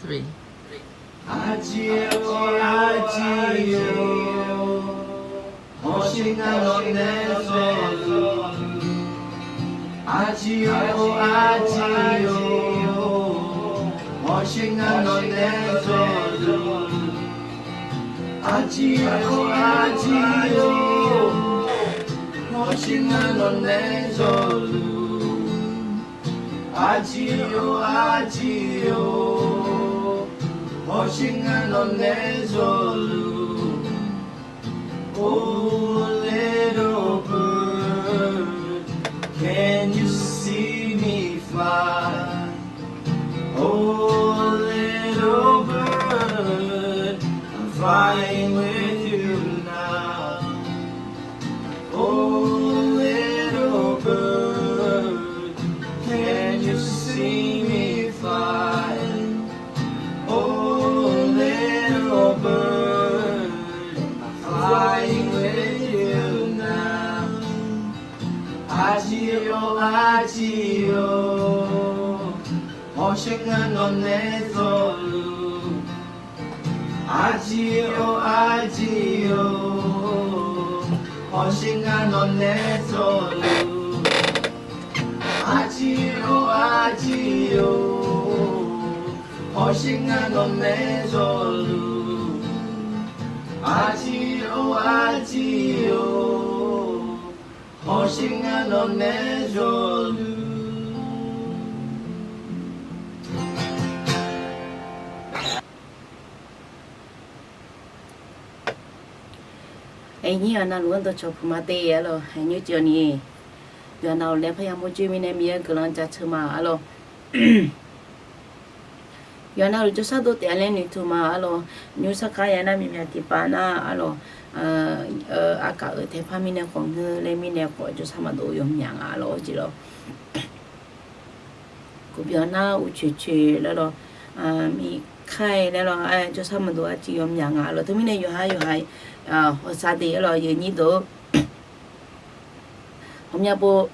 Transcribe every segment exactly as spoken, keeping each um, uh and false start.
Three. Arjir-or, arjir-or, hawsher ngar nawq nae zawluf. Arjir-or, arjir-or, hawsher ngar nawq nae zawluf. Arjir-or, arjir-or, hawsher ngar nawq nae zawluf. Arjir-or, arjir-or, hawsher ngar nawq nae zawluf. Oh, little bird, can you see me fly? Oh, little bird, I'm flying with you now. Oh, little bird, can you see me fly? Oh, little bird, I'm flying with you now. Arjir-or, arjir-or, hawsher ngar nawq nae zawluf. Arjir-or, arjir-or, hawsher ngar nawq nae zawluf. Arjir-or, arjir-or, hawsher ngar nawq nae zawluf. Arjir-or, arjir-or, hawsher ngar nawq nae zawluf. Aqnyir aqna luf-anr dawqcawq puq ma te arlawq, aqnymr cawv ni. Yawqha nav-euq laer parya mawrjoe mirnae Miqyaer-euq guiqlanq jaceuq ma arlawq. Yawqha navluf jawrshar dov taef-a laer noeqtmq ma arlawq. Nymr sarkar ya nar myaqmyaq tiqpav nar arlawq, aqkaf-euq taeqpar mirnae khawf ngeur laer mirnae khawf jawrshar maqdov yawmyaq nga arlawq jeq lawr. Kuqbyawq nar uqcoeq coeq laer lawq, miqkar-aer laer lawq, jawrshar maqdov arciv yawmyaq nga arlawq. Teumirnae yawqhar yawqha hawsav de arlawq, yawnyir deuq-or, ghawqmya pov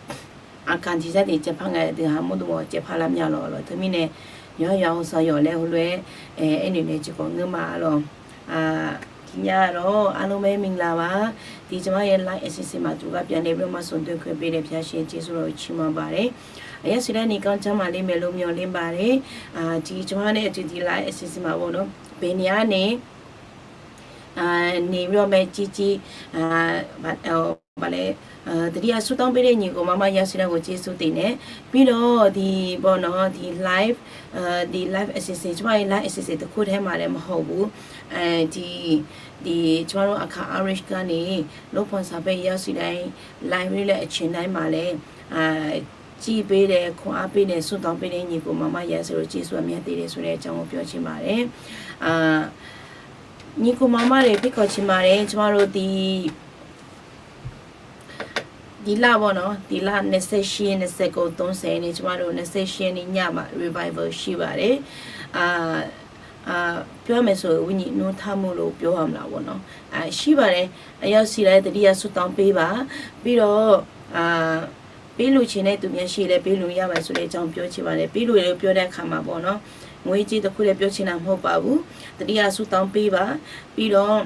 aqkaf tiqzar tiq caevpar ngae deuq ha mawrdov-awr caevpar lar mya lawq arlawq. Teumirnae yawqhar yawqha hawsav yawq laer heulof-aer aernaeq nae tiqkawv ngeur ma arlawq. Tiqnya lawq, arlawq mae mingla ba. Tiqjawr-aer live အစီအစဉ်မှာ ကြိုတင်ပြနေပြီးတော့မှ ဆုံတွေ့ခွင့်ပေးတဲ့ ဘုရားရှင်ကျေးဇူးတော်ကို ချီးမွမ်းပါတယ်။ အရရှိတဲ့ နေကောင်းကျန်းမာလေး မယ်လုံးမျှော်လင့်ပါတယ်။ အာ၊ ဒီကျွန်မနဲ့ အတူ ဒီ live အစီအစဉ်မှာပေါ့နော်၊ ဘယ်နေရာနေ၊ အာ၊ နေပြီးတော့ မဲကြီးကြီး၊ အာ၊ ဘာ၊ ဟို၊ ဘာလဲ၊ အာ၊ သတိရဆုတောင်းပေးတဲ့ ညီအစ်ကို မမရရှိတဲ့ကို ကျေးဇူးတင်တယ်။ ပြီးတော့ ဒီပေါ့နော်၊ ဒီ live၊ အာ၊ ဒီ live အစီအစဉ်၊ ကျွန်မရဲ့ live အစီအစဉ်တစ်ခုထဲမှာလည်း မဟုတ်ဘူး။ အဲဒီ၊ ဒီကျွန်မတို့ အခါ Irish ကနေ လုပ်ဖော်ဆောင်ဖက် ရောက်ရှိတိုင်း live လေးလည်း အချိန်တိုင်းမှာလည်း အာ၊ ကြည့်ပေးတယ်၊ ခွန်အားပေးတယ်၊ ဆုတောင်းပေးတဲ့ ညီအစ်ကို မမရရှိတဲ့ကို ကျေးဇူးအမြတ်တင်တယ်ဆိုတဲ့အကြောင်းကို ပြောချင်ပါတယ်။ အာ၊ ညီအစ်ကို မမတွေ ဖိတ်ခေါ်ချင်ပါတယ်။ ကျွန်မတို့ ဒီ ဒီလပေါ့နော်၊ ဒီလ နှစ်ဆယ့်ရှစ်၊ နှစ်ဆယ့်ကိုး၊ သုံးဆယ် နေ့၊ ကျွန်မတို့ နှစ်ဆယ့်ရှစ် နေ့ညမှာ revival ရှိပါတယ်။ အာ၊ အာ၊ ပြောရမယ်ဆိုရင် ဝိညာဉ်နှိုးထမှုလို့ ပြောရမလားပေါ့နော်။ အာ၊ ရှိပါတယ်။ အရောက်ရှိတိုင်း သတိရဆုတောင်းပေးပါ။ ပြီးတော့၊ အာ၊ ပေးလှူချင်တဲ့သူများရှိရင်လည်း ပေးလှူရပါတယ်ဆိုတဲ့အကြောင်း ပြောချင်ပါတယ်။ ပေးလှူတယ်လို့ ပြောတဲ့အခါမှာပေါ့နော်၊ ငွေကြေးတစ်ခုတည်း ပြောချင်တာ မဟုတ်ပါဘူး။ သတိရဆုတောင်းပေးပါ။ ပြီးတော့၊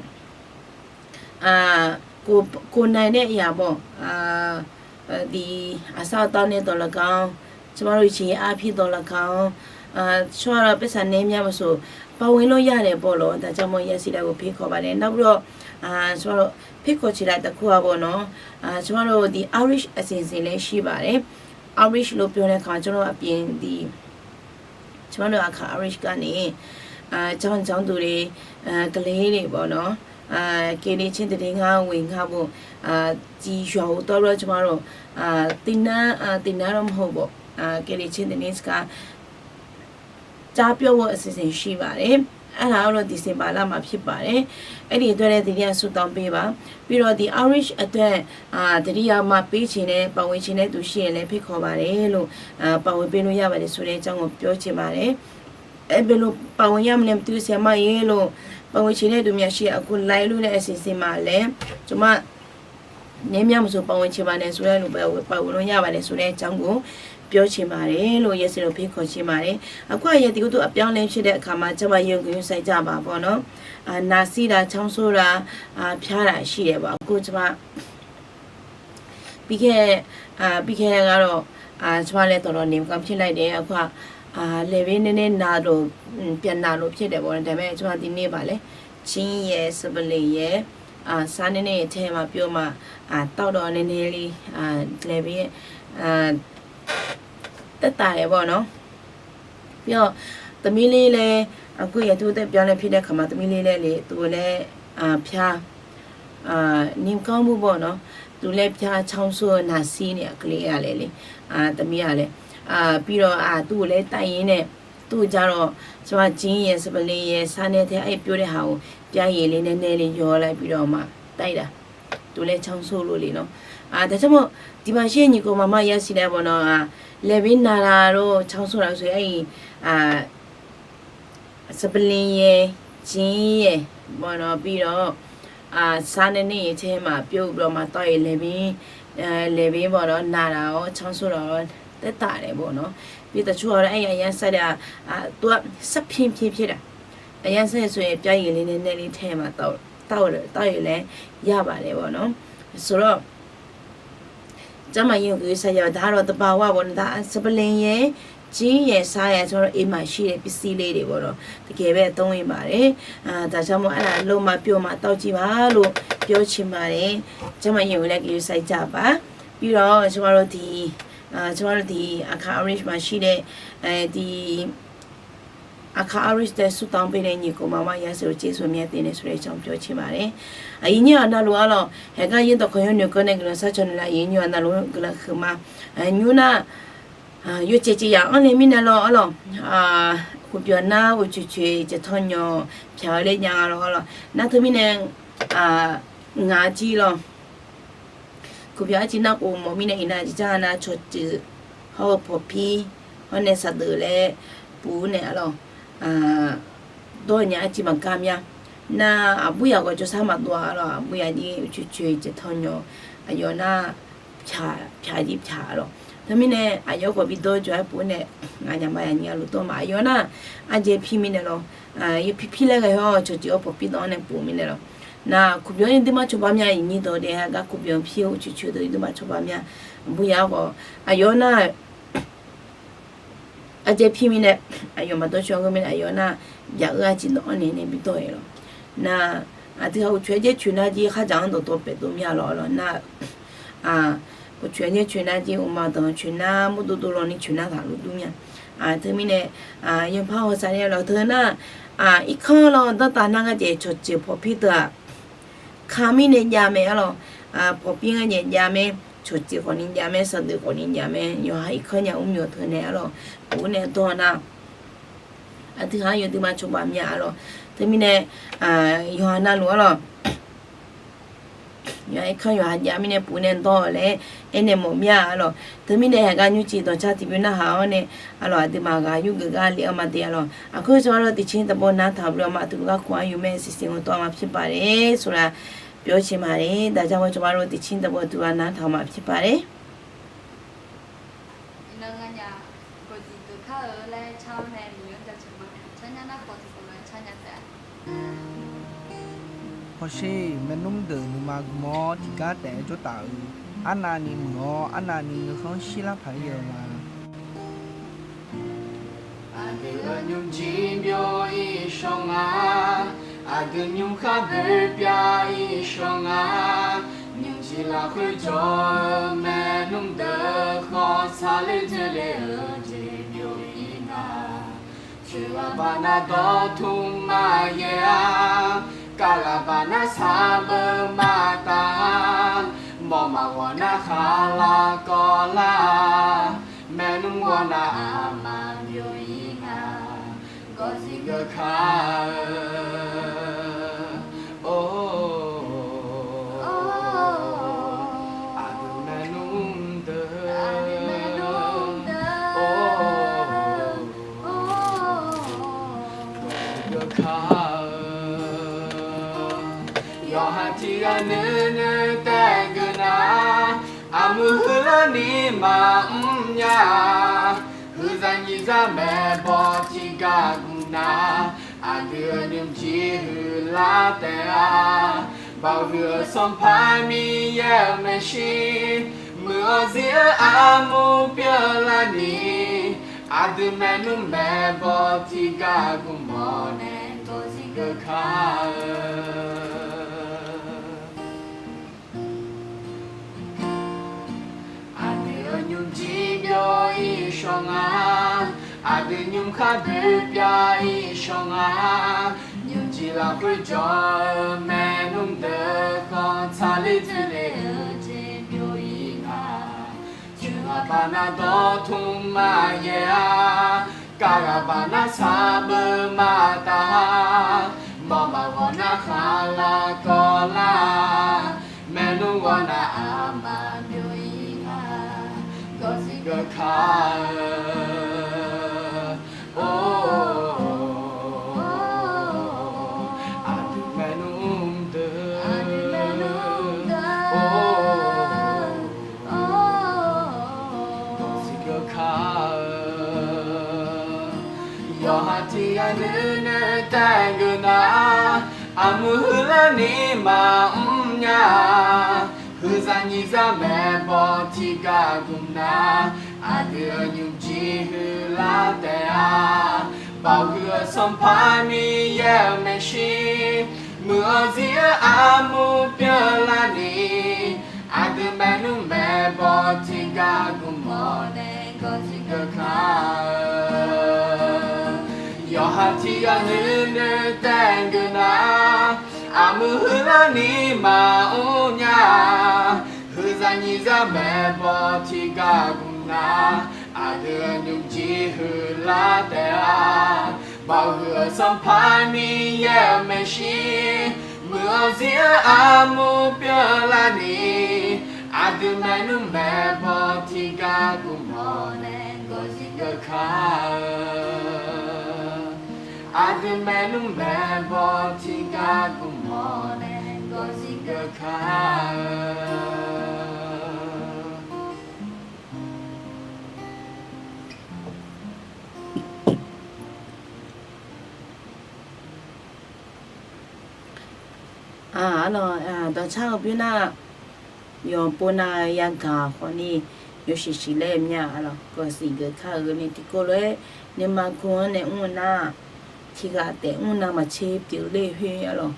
အာ၊ ကိုယ်၊ ကိုယ်နိုင်တဲ့အရာပေါ့၊ အာ၊ အာ၊ ဒီ၊ အစားအသောက်နဲ့သော်လည်းကောင်း၊ ကျွန်မတို့ ရေအားဖြင့်သော်လည်းကောင်း၊ အာ၊ ကျွန်မတို့ ပိုက်ဆံနည်းများပါဆို ပါဝင်လို့ရတယ်ပေါ့နော်။ ဒါကြောင့်မို့ ရရှိတာကို ဖိတ်ခေါ်ပါတယ်။ နောက်ပြီးတော့၊ အာ၊ ကျွန်မတို့ ဖိတ်ခေါ်ချင်တာတစ်ခုကပေါ့နော်၊ အာ၊ ကျွန်မတို့ ဒီ outreach အစီအစဉ်လည်း ရှိပါတယ်။ Outreach လို့ ပြောတဲ့အခါ ကျွန်တော်အပြင် ဒီ ကျွန်မတို့ အခါ Irish ကနေ၊ အာ၊ ကျောင်း၊ ကျောင်းသူတွေ၊ အာ၊ ကလေးတွေပေါ့နော်၊ အာ၊ ကယ်တင်ခြင်းသတင်းစကား ဝင်ငှားဖို့၊ အာ၊ ဒီရွာကိုသွားပြီးတော့ ကျွန်မတို့၊ အာ၊ သင်တန်း၊ အာ၊ သင်တန်းတော့ မဟုတ်ပေါ့၊ အာ၊ ကယ်တင်ခြင်းသတင်းစကား ကြားပြောဖို့ အစီအစဉ်ရှိပါတယ်။ အဲ့ဒါကတော့ ဒီဇင်ဘာလမှာ ဖြစ်ပါတယ်။ အဲ့ဒီအတွက်လည်း သတိရဆုတောင်းပေးပါ။ ပြီးတော့ ဒီ outreach အတွက်၊ အာ၊ သတိရမှာ ပေးချင်တဲ့၊ ပါဝင်ချင်တဲ့သူရှိရင်လည်း ဖိတ်ခေါ်ပါတယ်လို့၊ အာ၊ ပါဝင်ပေးလို့ရပါတယ်ဆိုတဲ့အကြောင်းကို ပြောချင်ပါတယ်။ အဲ၊ ဘယ်လိုပါဝင်ရမလဲ မသိဘူး၊ ဆရာမရေလို့၊ ပါဝင်ချင်တဲ့သူများရှိရင် အခု live လုပ်တဲ့အစီအစဉ်မှာလည်း ကျွန်မ နည်းများမဆို ပါဝင်ချင်ပါတယ်ဆိုတဲ့လူ ပါဝင်လို့ရပါတယ်ဆိုတဲ့အကြောင်းကို ပြောချင်ပါတယ်လို့ ယဲစ့လို့ ဖိတ်ခေါ်ချင်ပါတယ်။ အခုအရာဒီကို သူအပြောင်းလဲဖြစ်တဲ့အခါမှာ ကျန်းမာရေးကို ဂရုစိုက်ကြပါပေါ့နော်။ အာ၊ နှာစေးတာ၊ ချောင်းဆိုးတာ၊ အာ၊ ဖျားတာရှိတယ်ပေါ့။ အခုကျမ ပြီးခဲ့၊ အာ၊ ပြီးခဲ့တဲ့ကတော့၊ အာ၊ ကျမလည်း တော်တော်နေမကောင်းဖြစ်လိုက်တယ်။ အခုက၊ အာ၊ လယ်ပဲနည်းနည်းနာလို့၊ อืม၊ ပြန်နာလို့ဖြစ်တယ်ပေါ့နော်။ ဒါပေမဲ့ ကျမ ဒီနေ့ပါလေ၊ ချင်းရယ်၊ စပလင်ရယ်၊ အာ၊ စားနည်းနည်းထဲမှာ ပြုတ်မှ၊ အာ၊ တောက်တော့နည်းနည်းလေး၊ အာ၊ လယ်ပဲ၊ အာ၊ သက်သာတယ်ပေါ့နော်။ ပြီးတော့ သမီးလေးလည်း အခုရာသီဥတု ပြောင်းလဲဖြစ်တဲ့အခါမှာ သမီးလေးလည်းလေ၊ သူလည်း၊ အာ၊ ဖျား၊ အာ၊ နေမကောင်းဘူးပေါ့နော်။ သူလည်းဖျား၊ ချောင်းဆိုး၊ နှာစေးနေ၊ ကလေးကလည်းလေ၊ အာ၊ သမီးကလည်း၊ အာ၊ ပြီးတော့၊ အာ၊ သူ့ကိုလည်းတိုက်ရင်းနဲ့၊ သူ့ကိုကျတော့ ကျမ ချင်းရယ်၊ စပလင်ရယ်၊ စားနည်းထဲ အဲ့ပြုတ်တဲ့ဟာကို ပျားရည်လေး နည်းနည်းလေး ရောလိုက်ပြီးတော့မှ တိုက်တာ။ သူလည်း ချောင်းဆိုးလို့လေနော်။ အာ၊ ဒါကြောင့်မို့ ဒီမှာရှိတဲ့ ညီကောင်မ မရရှိတဲ့ပေါ့နော်၊ အာ၊ လယ်ပဲနာတာတို့၊ ချောင်းဆိုးတာတို့ဆိုရင် အဲ့၊ အာ၊ စပလင်ရယ်၊ ချင်းရယ်ပေါ့နော်၊ ပြီးတော့၊ အာ၊ စားနည်းနည်းထဲမှာ ပြုတ်ပြီးတော့မှ တောက်ရင် လယ်ပဲ၊ အဲ၊ လယ်ပဲပေါ့နော်၊ နာတာရော၊ ချောင်းဆိုးတာရော သက်သာတယ်ပေါ့နော်။ ပြီးတော့ တချို့ကတော့ အဲ့အရမ်းစိုက်တဲ့၊ အာ၊ သူက ဆက်ဖြည်းဖြည်းဖြစ်တာ။ အရမ်းစိုက်ဆိုရင် ပျားရည်လေး နည်းနည်းလေးထဲမှာ တောက်၊ တောက်၊ တောက်ရင်လည်း ရပါတယ်ပေါ့နော်။ ဆိုတော့ ကျန်းမာရေးကို ဂရုစိုက်ကြပါ။ ဒါကတော့ သဘာဝပေါ့နော်။ ဒါ စပလင်ရယ်၊ ချင်းရယ်၊ စားရယ်၊ ကျွန်တော်တို့ အိမ်မှာရှိတဲ့ ပစ္စည်းလေးတွေပေါ့နော်။ တကယ်ပဲ သုံးနေပါတယ်။ အာ၊ ဒါကြောင့်မို့ အဲ့ဒါ လုပ်မှပြုတ်မှ တောက်ကြည့်ပါလို့ ပြောချင်ပါတယ်။ ကျန်းမာရေးကိုလည်း ဂရုစိုက်ကြပါ။ ပြီးတော့ ကျွန်တော်တို့ ဒီ၊ အာ၊ ကျွန်တော်တို့ ဒီ အခါ Orange မှာရှိတဲ့၊ အဲဒီ အခါ Orange အတွက် ဆုတောင်းပေးတဲ့ ညီကောင်မ မရရှိကို ကျေးဇူးအမြတ်တင်တယ်ဆိုတဲ့အကြောင်း ပြောချင်ပါတယ်။ အာ၊ ညီအနလူအားလုံး၊ ဟဲကရင့်တော် ခရစ်ယာန်နွေဦးနဲ့ ကလဆန်းချောင်းနဲ့ ညီအနလူကလ ခမ၊ အာ၊ ညီနာ၊ အာ၊ ယိုကျဲကျဲရအောင် နေမိနေလော၊ အာ၊ ခုပြောနာ အိုချွေချွေ ကျထောညော် ဖြာဝဲလဲ ညါလော၊ အာ၊ နာ သမီးနဲ့၊ အာ၊ ငါးကြီးလော၊ ခုပြောအကြီးနာကို မော်မိနဲ့ အင်နာကြီး ကျားနာ ချော်ကျိုး ဟောဖော်ဖီ ဟောနဲ့ စာဒုလဲ ပူနဲ့ အလော၊ အာ၊ ဒေါ်ညါအကြီးမကမ်းမြ၊ နာ အဘူရာကို ကျော်ဆန်းမတော် အလော၊ အဘူရာကြီး အိုချွေချွေ ကျထောညော် အယောနာ ဖြာ၊ ဖြာကြီးဖြာ အလော၊ သမီးနဲ့ အယောကို ပြီးတော့ ကျော်အပူနဲ့ ငါးညါမရညါလို့ တော့မှ အယောနာ အကျဲဖီမိနဲ့လော၊ အာ၊ ယဖီဖီလဲ ကဟော ချော်ကျိုး ဟောဖော်ဖီတော့နဲ့ ပူမိနဲ့လော။ နာ ခုပြောရင် ဒီမှာ ချိုပါမြ အညီတော် တဲ့ ကခုပြော ဖြစ် အိုချွေချွေတို့ ဒီမှာ ချိုပါမြ ဘူးရကော၊ အယောနာ အကျဲဖီမိနဲ့ အယောမတော် ချော်ကမိနဲ့ အယောနာ ဗျာအကျိုး အကျိုးတော့ အနေနဲ့ ပြီးတော့ရလော။ နာ အသူက အိုချွေကျဲ ချွေနာကြီး ခါကြောင် တော်တော်ပဲ့ တို့မြလော၊ အလော၊ နာ အာ၊ အိုချွေကျဲ ချွေနာကြီး အိုမတော် ချွေနာ မုတ်တို့တို့လော နေ ချွေနာ သာလို့ တို့မြ၊ အာ၊ သမီးနဲ့၊ အာ၊ ယဖါဟောစာနဲ့ အလော၊ သနာ အာ၊ အီခီလော ဒေါ်တာနာ ကကျဲ ချော်ကျိုး ဖော်ဖီတႃ၊ ခါမိနဲ့ ညါမယ် အလော၊ အာ၊ ဖော်ဖီ ကကျဲ ညါမယ်၊ ချော်ကျိုး ခေါ်နေ ညါမယ်၊ စာဒု ခေါ်နေ ညါမယ်၊ ယိုဟါ အီခီ ညါ ဦးမျိုး သနာ အလော၊ ဘူးနဲ့ ဒေါ်နာ အသူက ယို ဒီမှာ ချိုပါမြ အလော၊ သမီးနဲ့၊ အာ၊ ယိုဟါ နာလူ အလော၊ ယိုဟါ အီခီ ယိုဟါ ညါမိနဲ့ ဘူးနဲ့ ဒေါ်လဲ အဲနဲ့ မော်မြ အလော၊ သမီးနဲ့ ဟဲက ညူကျီ ဒေါ်ချာ တီ ပြု နာ ဟါ အီနဲ့ အလော၊ အသူမက ယု ကက လီ အီ မတေ အလော။ အခု ကျွန်တော်တို့ သီချင်းတစ်ပုဒ် နားထောင်ပြီးတော့မှ သူက ခွန်အားယူမယ့် အစီအစဉ်ကို သွားမှာ ဖြစ်ပါတယ်ဆိုတာ ပြောချင်ပါတယ်။ ဒါကြောင့်မို့ ကျွန်တော်တို့ သီချင်းတစ်ပုဒ် သူက နားထောင်မှာ ဖြစ်ပါတယ်။ ဟောရှေ့ maernmr deuq nuima gmawr tiqgar taef-aer jawr taf-eu, arnavni muiq-awr arnavni nuikhanr shirlar paq-ir-eu ma. Aqdui-eu nymrjir byov-ir shawr nga, aqdui nymrkhar boer pyav-ir shawr nga, nymrjir lafkhoer jawr-eu maernmr deuq khawf saqler dzoerler-eu jeq byov-ir nga. Coeqlaf baqnav dawrtmr maqyaer-a, kavlaf baqnav sarbeuv maqtaf-a, mawf maqghawq nar khaqlaf kawvlar-a, maernmr ghawrnav aqma byov-ir nga. Gawqzir geuf kar-eu, or, aqdui maernmr deuq, or, gawqzir geuf kar-eu, yawqha tiq ghaq nuinoeq taef geuf nar, aqmuiq huiqlar ni maqmr nya. Heugar, huiqzaq nyiqzaq maeqbawq tiqgar guvnar, aqdui-euq nymrjir huiqlar taef-a. Baohuiq-eu Sanqpaq Miqyaer-euq maeqshi, muiq-awr zir-eu armur pyeuflarni, aqdui maernmr maeqbawq tiqgar guvmawf nae dawqzir geuf kar-eu. Aqdui-euq nymrjir byov-ir shawr nga, aqdui nymrkhar doer pyav-ir shawr nga, nymrjir lafkhoer jawr-eu maernmr deuq khanq tsaqler dzoerle-eu jeq byov-ir nga. Coeq ghaq baqnar dawrtmq maqyaer-a, kar ghaq baqnar sarbeuv maqtaf-a, mawq maqghawq nar khaqlaq kawvlar-a, maernmr ghawq nar aqma byov-ir nga, dawqzir geuf kar-eu. Or, aqdui maernmr deuq, or, dawqzir geuf kar-eu. Yawqha tiq ghaq nuinoeq taef geuf nar, armur huiqlarni maqmr nya. Huiqzaq nyiqzaq maeqbawq tiqgar guvnar, aqdui-euq nymrjir huiqlar taef-a. Baohuiq-eu Sanqpaq Miqyaer-euq maeqshi, muiq-awr zir-eu armur pyeuflarni, aqdui maernmr maeqbawq tiqgar guvmawf nae dawqzir geuf kar-eu. Yawqha tiq ghaq nuinoeq taef geuf nar, armur huiqlarni maqmr nya. Huiqzaq nyiqzaq maeqbawq tiqgar guvnar, aqdui-euq nymrjir huiqlar taef-a. Baohuiq-eu Sanqpaq Miqyaer-euq maeqshi, muiq-awr zir-eu armur pyeuflarni, aqdui maernmr maeqbawq tiqgar guvmawf nae dawqzir geuf kar-eu. Aqdui maernmr maeqbawq tiqgar guvmawf nae dawqzir geuf kar-eu. Arlawq, dawqcar-eu bymr nar, yawqpov nav yagaq khawfni, yawshuif shuif laer-eu mya arlawq, dawqzir geuf kar-eu ni tiqkawv lof-aer, nuima kur-anr nae mr-eu nar, tiq ghaq taef mr nav maqtser pyeuf ler khoer arlawq,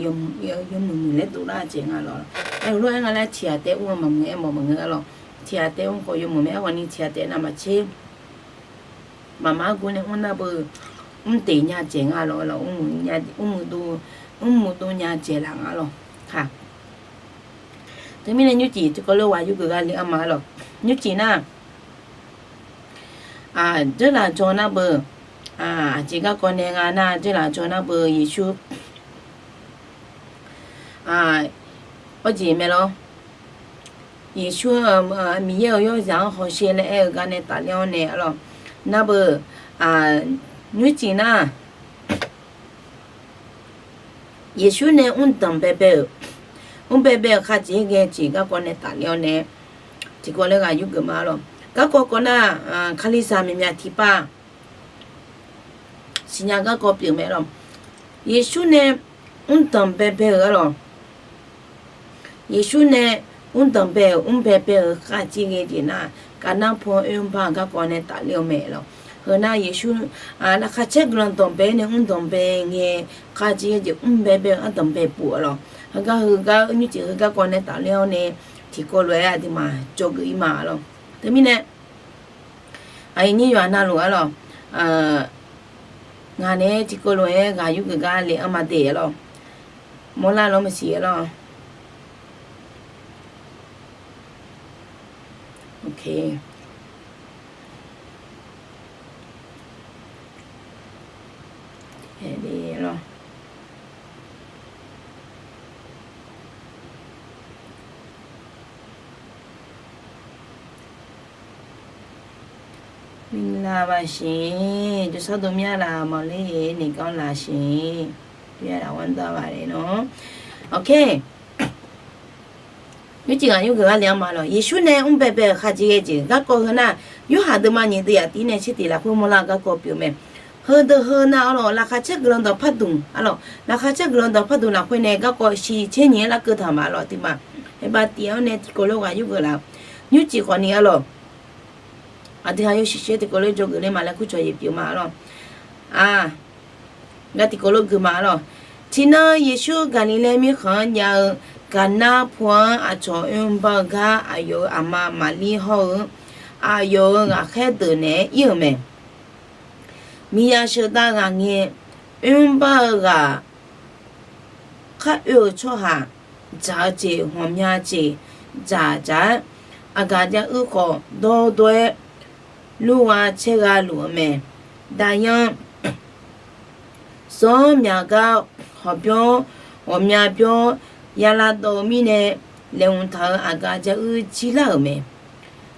yawmuiq muiq laer dovlar-eu jeq nga lawq. Aer-eu lof-aer nga laer tiq ghaq taef mr-eu maqmuiq aermawf maqngeur arlawq. Tiq ghaq taef mr khawf yawmuiq mae, aerkhawfni tiq ghaq taef nav maqtser maqma argu nae mr nar beu, mr teq nya dzaeq nga lawq, mrmuiq dov nya dzaeq laf nga lawq. Teumirnae nymrcif tiqkawv lof-aer ghaq yur geuf gha le-anr ma arlawq. Nymrcif nar, dzeurlaf jawr nar beu, aqjeq garkawv nae nga nar, dzeurlaf jawr nar beu Yeqsur, awr jeq mae lawr. Yeqsur-aq, Miqyaer-euq yawrzaq-anr hawsher laer aer-eu gar nae tafler-awr nae arlawq. Nar beu, nymrcif nar, Yeqsur nae mrdanq baebae-euq, mrbaebae-euq khar jeq ghae jeq garkawv nae tafler-awr nae, tiqkawv laer ghaq yur geuf ma arlawq. Garkawv kawv nar, Kalizaq maeqmyaq tiqpav siqnya garkawv pyeuf mae arlawq. Yeqsur nae mrdanq baebae-euq arlawq. Yeqsur nae mrdanq bae-euq, mrbaebae-euq khar jeq ghae jeq nar, kavnar paw oermr bar-eu garkawv nae tafler-eu mae lawq. Heu nar Yeqsur laqkhaq caer guiqlanq danqbae nae mrdanq bae ngae, khar jeq ghae jeq mrbaebae-euq ardanq bae puf arlawq. Heugar heugar nymrcif heugar kawv nae tafler-awr nae, tiqkawv lof-aer aqduimaf jawrgeuf-ir ma arlawq. Teumirnae, aqyuif nyir yawqha navluf arlawq, ngaq naeq-aer tiqkawv lof-aer ghaq yur geuf gar le-anr ma de arlawq. Mawrlar lawr maqsiq arlawq. Minglabar siq, jawrsar dov myanr laf mawf ler-eq, nyiq ganr laf siq, yar laf ghanr dar ba le nawr. Awq, Nymrcif ghaq nymrgeuf gar le-anr ma lawq. Yeqsur nae mrbae bae-euq khaqjeq ghae jeq garkawv heu nar, Yorhaq deuvma nyiq deuv yaf tir nae tser tiq lafkhoer mawrlar-eu garkawv pyeuf-eu mae. Heudeuq heu nar arlawq, laqkhaq caer guiqlanq dawq par dmq arlawq, laqkhaq caer guiqlanq dawq par dmq lafkhoer nae garkawv shiq tser nyiq-aer larkeuv taq ma arlawq, tiq ma. Aerbav tiv-anr nae tiqkawv lof ghaq yurgeuf laf. Nymrcif khawfni arlawq, aqdui ha yawshuif sher tiqkawv lof jawrgeuf ler ma laer kurcawq jeq pyeuf ma arlawq. Aq, ngar tiqkawv lof gui ma arlawq. Tiqnan Yeqsur Gaqliqlaer mirkhanq-anr jav-eu Gaqnar pu-anr aqcawq oermr bar-eu gar aqyawf-euq aqma Maqlir hawr-eu aqyawf-euq ghaqkhaer deuq naeq-aer ir-euq mae. Miqyaer sheuqdav ghaq ngae, oermr bar-eu ghaq khar oe-euq tsawrhaq dzaq-eu jeq ghawqmya jeq dzaq dzaq-aer, aqgaf jav uir khawf dawrdawr-aer lur gha caer gha luf-eu mae. Daqyan, sanr myaq gar hawqbyawr ghawqmya byawr ya lavdawv-eu mirnae, laeqhmq taq-euq aqgaf jav uir jir lar-euq mae.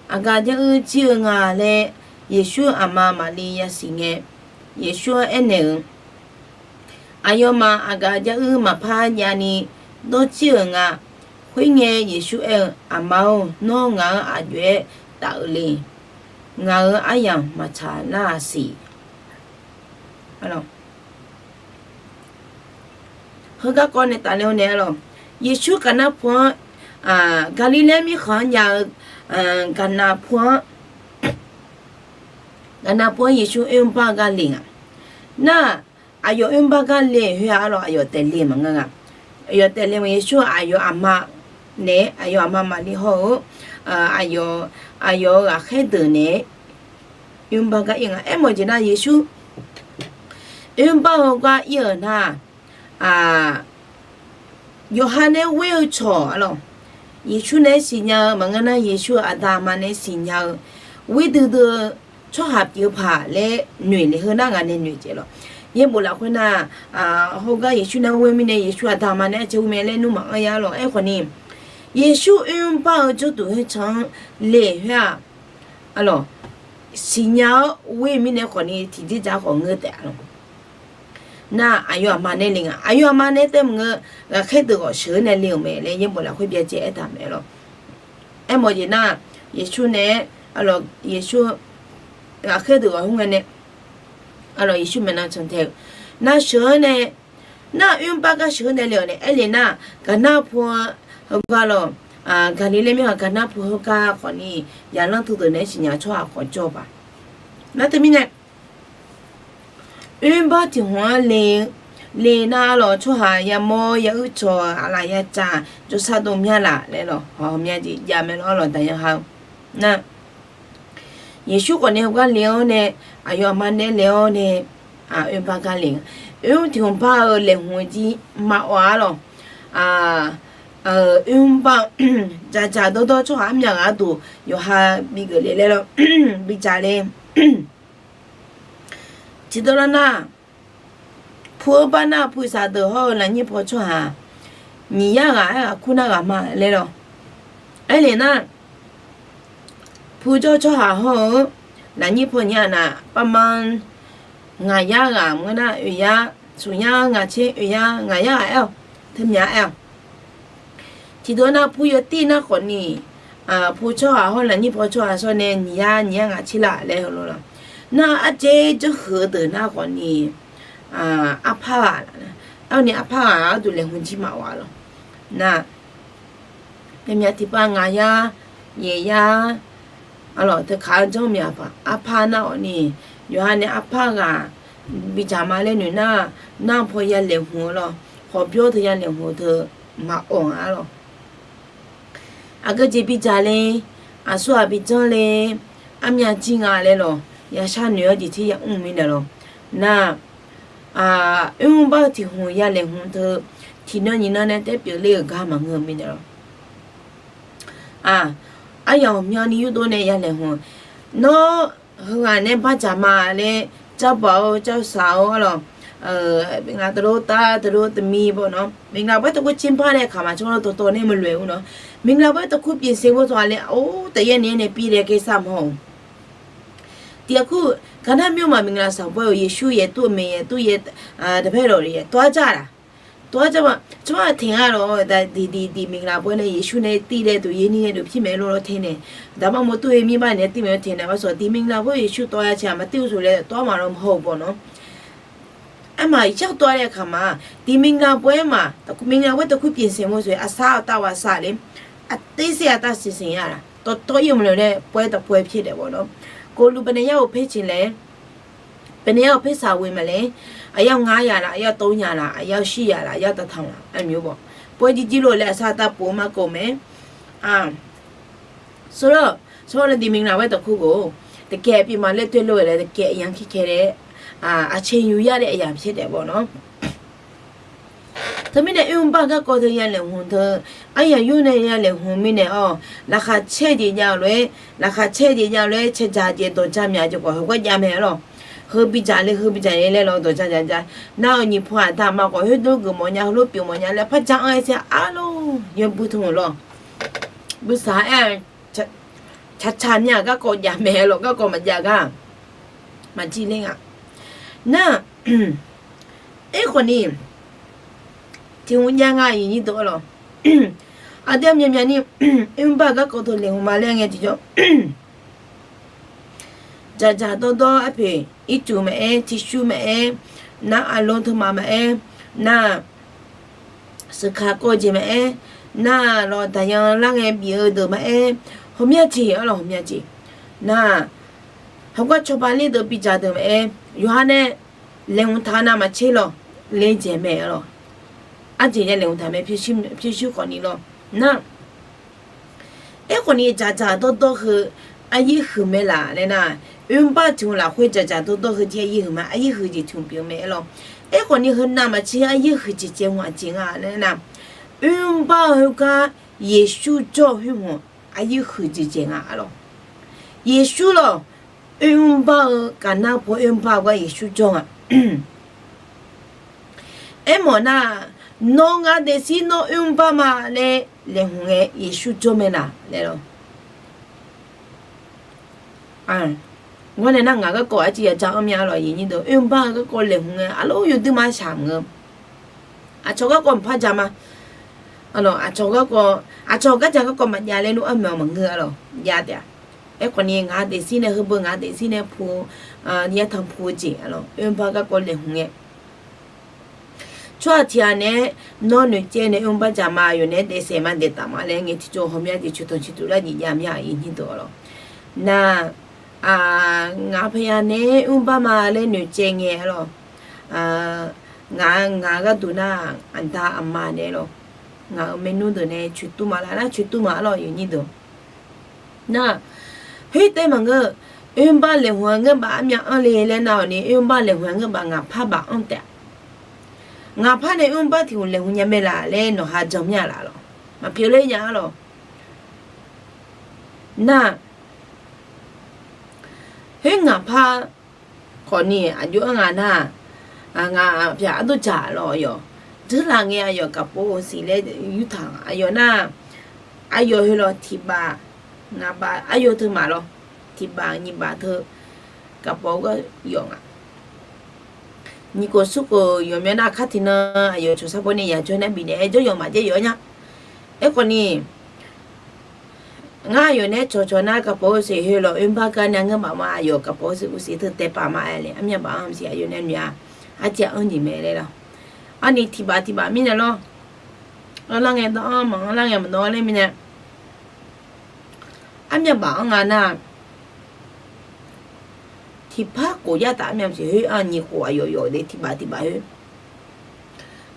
Aqgaf jav uir jir-eu nga laer Yeqsur aqma Maqlir yasiq ngae, Yeqsur-anr aernaeq-euq, aqyawfmaf aqgaf jav uir maqpar javni dawrjir-euq nga. Khoerngae Yeqsur aer-eu, Aqma-or, nawr ngaq-anr aq jov-aer taf-eu le. Ngaq-euq aryamq maqtsaq nar-aq siq. Heugar kawv nae tafle-awr nae arlawq, Yeqsur Gaqnar pu-anr, Gaqliqlaer mirkhanq-anr jav-eu Gaqnar pu-anr, Gaqnar pu-anr Yeqsur oermr bar gar le nga. Nar, aqyawf oermr bar gar le khoer-aq arlawq, aqyawf taef le maqngeur nga. Aqyawf taef le ma, Yeqsur aqyawf aqma naeq-aer, aqyawf aqma Maqlir hawr-eu aqyawf, aqyawf-euq ghaqkhaer deuq naeq-aer oermr bar gar ir nga. Aermawf jeq nar Yeqsur oermr bar-eu gar ir-euq nar, yawqha nae ghoer-eu cawq arlawq, Yeqsur nae-aer siqnya-eu maqngeur nar, Yeqsur-euq aqda aqma nae-aer siqnya-eu ghoer duidui-eu tsawrhaq pyeuf-eu paq laer noeq le. Heu nar ngaq nae noeq jeq lawq. Yaerbof lafkhoer nar, hawgar Yeqsur nae ghoer mirnae Yeqsur aqda aqma nae-aer cae ghoer mae laer nmr maqanr ya lawq. Aerkhawfni, Yeqsur oermr bar-eu jawrduq khoercan-anr le khoer-aq, arlawq, siqnya-awr ghoer mirnae khawfni tiqjeq dzaq khawf ngeur taef-a lawq. Nar, aqyawf aqma nae le nga. Aqyawf aqma nae taef maqngeur, ghaqkhaer deuq khawf sheuq-eu nae le-euq mae laer yaerbof lafkhoer byacaev aertaq mae lawq. Aermawf jeq nar, Yeqsur nae-aer, arlawq, Yeqsur ghaqkhaer deuq khawf khoerngae nae, arlawq, Yeqsur maeqnan cantae-eu nar sheuq-anr nae, nar oermr bar gar sheuq-anr nae le-awq nae aer le nar, Gaqnar pu-anr heugar lawq, Gaqliqlaer mirkhanq Gaqnar pu heugar khawfni, yaqlanr teudeuq nae-aer siqnya-eu tsawrhaq khawf jawr-eu paq. Nar teumirnae, oermr bar tiq hmq-anr le, le nar lawq, tsawrhaq yamawr ya uir cawq-eu aqlaf ya caf jawrsar dov mya laf laer lawq, hawq mya jeq jav mae lawq, arlawq, daqyan ha-eu nar, Yeqsur khawfni heugar le-awr nae, aqyawf aqma nae le-awr nae, oermr bar gar le nga. Oermr tiq hmq bar-eu laeqhmq-eu jir maqawf-a lawq. Oermr bar dzaqdzaq dawrdawr tsawrhaq armyav ghaq arduq yawqha bigeuf le laer lawq, bidzaq le. Tiqdawv lar nar, pu-eu bar nar, pu-euq saqdeuq hawr-eu lafnyir paw tsawrhaq nyiq yar ghaq aer ghaq kur nar ghaq ma laer lawq. Aernaeq nar, pu jawr-eu tsawrhaq hawr-eu lafnyir paw nyiq yar nar, parma ngaq yar ghaq maqngeur nar, oeq yar, smq yar ngaq tser, oeq yar ngaq yar ghaq aer-awq. Teumya aer-awq. Tiqdawq nar pu yawtir nar khawfni, pu tsawrhaq hawr lafnyir paw tsawrhaq shawr nae nyiq yar nyiq yar ngaq tser laf laer heulof lawq. Nar ardzaer janrhuiq-eu deuq nar khawfni, arpar ghaq, arni arpar ghaq arduq laeqhmq jir maqawf-a lawq. Nar, myav myav tiqpav ngaq yar, yaeq yar, arlawq, teukaq-anr janr myav paq arpar nar khawfni, yawqha nae arpar ghaq bidzaq ma laer noeq nar, nar paw ya laeqhmq-eu lawq, hawqbyawr teu ya laeqhmq-eu teu maqawf-a lawq. Aqgeu jeq bidzaq le, aqsurghaq bijanr le, armyav jir nga laer lawq, yashar noeq-awr jeq tir yamr-eu mirnae lawq. Nar, oermr bar-eu tiq hmq ya laeqhmq teu, tiqnan nyiq nan nae taer pyeufler-euq gar maqngeur-eu mirnae lawq. Aryamq myavni yurdov nae ya laeqhmq-eu, nawr heughaq nae bardzaq ma laer, jarbaw-awr jarsaq-awr arlawq, ngaq teulof tar teulof teumiv baw nawr, မင်္ဂလာပွဲတစ်ခုကျင်းပတဲ့အခါမှာ ကျွန်တော်တို့ တော်တော်လေး မလွယ်ဘူးနော်။ မင်္ဂလာပွဲတစ်ခု ပြင်ဆင်ဖို့ဆိုတာလည်း အိုး တရက်နှစ်ရက်နဲ့ ပြီးတဲ့ကိစ္စ မဟုတ်ဘူး။ ဒီအခု ကန္နမြို့မှာ မင်္ဂလာဆောင်ပွဲကို ယေရှုရယ်၊ သူ့အမေရယ်၊ သူ့ရဲ့ အာ၊ တပည့်တော်တွေရယ် သွားကြတာ။ Tov-aer jawr ma, tsawrhaq teq nga lawq, diq diq diq မင်္ဂလာပွဲ nae Yeqsur nae tir laer duq, yaer ni nae duq pirmaeq lor lawr te nae, daqmar mawrdur-eu mirbanq nae tirmaeq-eu teq nae ba sawq diq မင်္ဂလာပွဲ Yeqsur tawv-a caq maqtir-eu soq laer tawv-ar maqlawr haw-eu bawq nawr. Armaf yar tawv-a laer kaq ma, diq မင်္ဂလာပွဲ ma, မင်္ဂလာပွဲ တခုပြင်ဆင်မှုဆိုရင် အစားအသောက် ဝါစားလေ, အသေးစိတ် အသင့်ပြင်ဆင်ရတာ, tawv tawv ir maqloq laer ပွဲတပွဲ ဖြစ်တယ်ပေါ့နော်. ကိုယ်လူ ဘယ်နှစ်ယောက်ကို ဖိတ်ချင်လဲ, ဘယ်နှစ်ယောက် ဖိတ်စာဝင်မလဲ, အယောက်ငါးရာလား, အယောက်သုံးရာလား, အယောက်ရှစ်ရာလား, အယောက်တစ်ထောင်လား, အဲ့လိုမျိုးပေါ့. ပွဲကြီးကြီးလို့လည်း အစားအသောက် ပိုမှကုန်မယ်. ဆိုတော့, ဆိုတော့ ဒီမင်္ဂလာပွဲတစ်ခုကို တကယ် ပြင်ပမှာ လက်တွေ့လုပ်ရတဲ့ တကယ် အရမ်းခက်ခဲတဲ့, အချိန်ယူရတဲ့ အရာဖြစ်တယ်ပေါ့နော်. Teumirnae oermr bar garkawv teu ya laeqhmq teu, aryaq yur nae ya laeqhmq mirnae awr, laqkhaq caer jeq jav-eu lof-aer, laqkhaq caer jeq jav-eu lof-aer, caerdzaq jeq dawqdzaq myaq jeq khawf heugar jav mae-a lawq. Heu bidzaq le, heu bidzaq le laer lawr dawqdzaq dzaq dzaq. Nar-euq nyiq paw aqda aqma khawf khoerdov geuf mawf nya, heulof pyeuf mawf nya laer par ja anr-aer saer arlawr yawbui teu-euq lawr. Buisaq aer-eu, caqcaq nya garkawv jav mae-a lawq, garkawv maqjav gar maqjir ler nga. Nar, aerkhawf ni, tiq hmq jav nga iqnyir deuq-a lawq. Aqdui-aq myaqmyaq ni, oermr bar garkawv teu laeqhmq ma laer ngae tiqjawr, dzaqdzaq dawrdawr arpoeq ircuf maqaer, tiqshuv maqaer, nar aqlo teumaf maqaer, nar seuqkaq kawv jeq maqaer, nar lawq daqyan lar ngae bif-eu deuq maqaer, hawmya jeq arlawq, hawmya jeq. Nar, heugar cawba ler deuq bidzaq deuq maqaer, yawqha nae laeqhmq taq navmaqtser lawq, ler dzaeq mae-a lawq. Arjeq ya laeqhmq taq mae, pyurshuir khawf ni lawr. Nar, aerkhawf ni dzaqdzaq dawrdawr heu aryaer huiq mae laf laer nar, oermr bar tiq hmq lafkhoer dzaqdzaq dawrdawr heu jir aryaer huiq ma, aryaer huiq jeq tiq hmq pyeuf mae-a lawq. Aerkhawf ni heu navmaqtser aryaer huiq jeq dzaeq hmq aqjeq nga laer nar, oermr bar-eu heugar Yeqsur jawr-eu khoer hmq aryaer huiq jeq dzaeq nga-a lawq. Yeqsur lawq, oermr bar-eu gaqnar paw oermr bar-eu gar Yeqsur jawr nga. Aermawf nar, nawr ngar daefzir nawr oermr bar ma laer laeqhmq ngae Yeqsur jawr mae laf laer lawr. Ngar nae nar ngaq garkawv arciv ya ja anr mya lawq, iqnyir deuq oermr bar-eu garkawv laeqhmq ngae arlawr yawduir ma shaq mq-eu. Aqcawq garkawv maqpar ja ma. Aqcawq garkawv, aqcawq gardzaq garkawv maqjav laer nmr armyawf maqngeur-a lawq, jav taef-a. Aerkhawf ni ngaq daefzir nae heubeu ngaq daefzir nae pu, yatanq pu-eu jeq-a lawq, oermr bar garkawv laeqhmq ngae. Tsawrhaq tiq ghaq nae nawr noeqtsaev nae oermr bar jaq ma, aqyawf nae daefsaef ma daeftaf ma laer ngae tiqjawr hawmya jeq coeqtanq coeqtuq lar jeq jav mya iqnyir deuq-a lawq. Nar, ngaq paqya nae oermr bar ma laer noeqtsaev ngae-a lawq. Ngaq, ngaq gharduq nar aqda aqma nae lawq, ngaq-euq maernmr deuq nae coeqtuv ma lar nar coeqtuv ma-a lawq, iqnyir deuq. Nar, khoertav maqngeur, oermr bar laeqhmq-eu ngeurbav armyav anr le laer nar-awq ni, oermr bar laeqhmq-eu ngeurbav ngaqpar baf anr taef-a. Ngaqpar nae oermr bar tiq hmq laeqhmq nya mae laf laer nawqha jan mya laf lawq. Maqpyeuf ler nya-a lawq. Nar, khoer ngaqpar khawf ni aqjox-anr nga nar, ngaq pyaq ardov dzaq lawq yawq. Dzeurlaf ngae aqyawf gaqpov-eu siq laer yurtaq aqyawf nar, aqyawf heu lawq tiq baf, ngaq baf aqyawf teu maq lawq, tiq baf nyiq baf teu gaqpov-eu gar yawf nga. Nyiq khof smr khof yawf mya nar kar tiqnan aqyawf cawqsar bawr nae yaq jawr nar bifnaeq-aer jawr yawf maqjaer yawf-aer nya. Aerkhawf ni, ngar aqyawf nae cawqcawq nar gaqpov-eu siq heu lawq oermr bar gar nae ngeur baf ma, aqyawf gaqpov-eu siq uqsiq teu taev paf ma aer le armyav baf anr siq aqyawf nae noeq-a. Arjav anr jeq mae laer lawq. Arni tiq baf tiq baf mirnae lawr, anrlar ngae dawv-anr maq anrlar ngae maqdawv-anr laer mirnae, armyav baf anr nga nar, tiqpar khof yar taf armyav siq khoer-anr nyiq khof aqyawf yawf de tiq baf tiq baf khoer,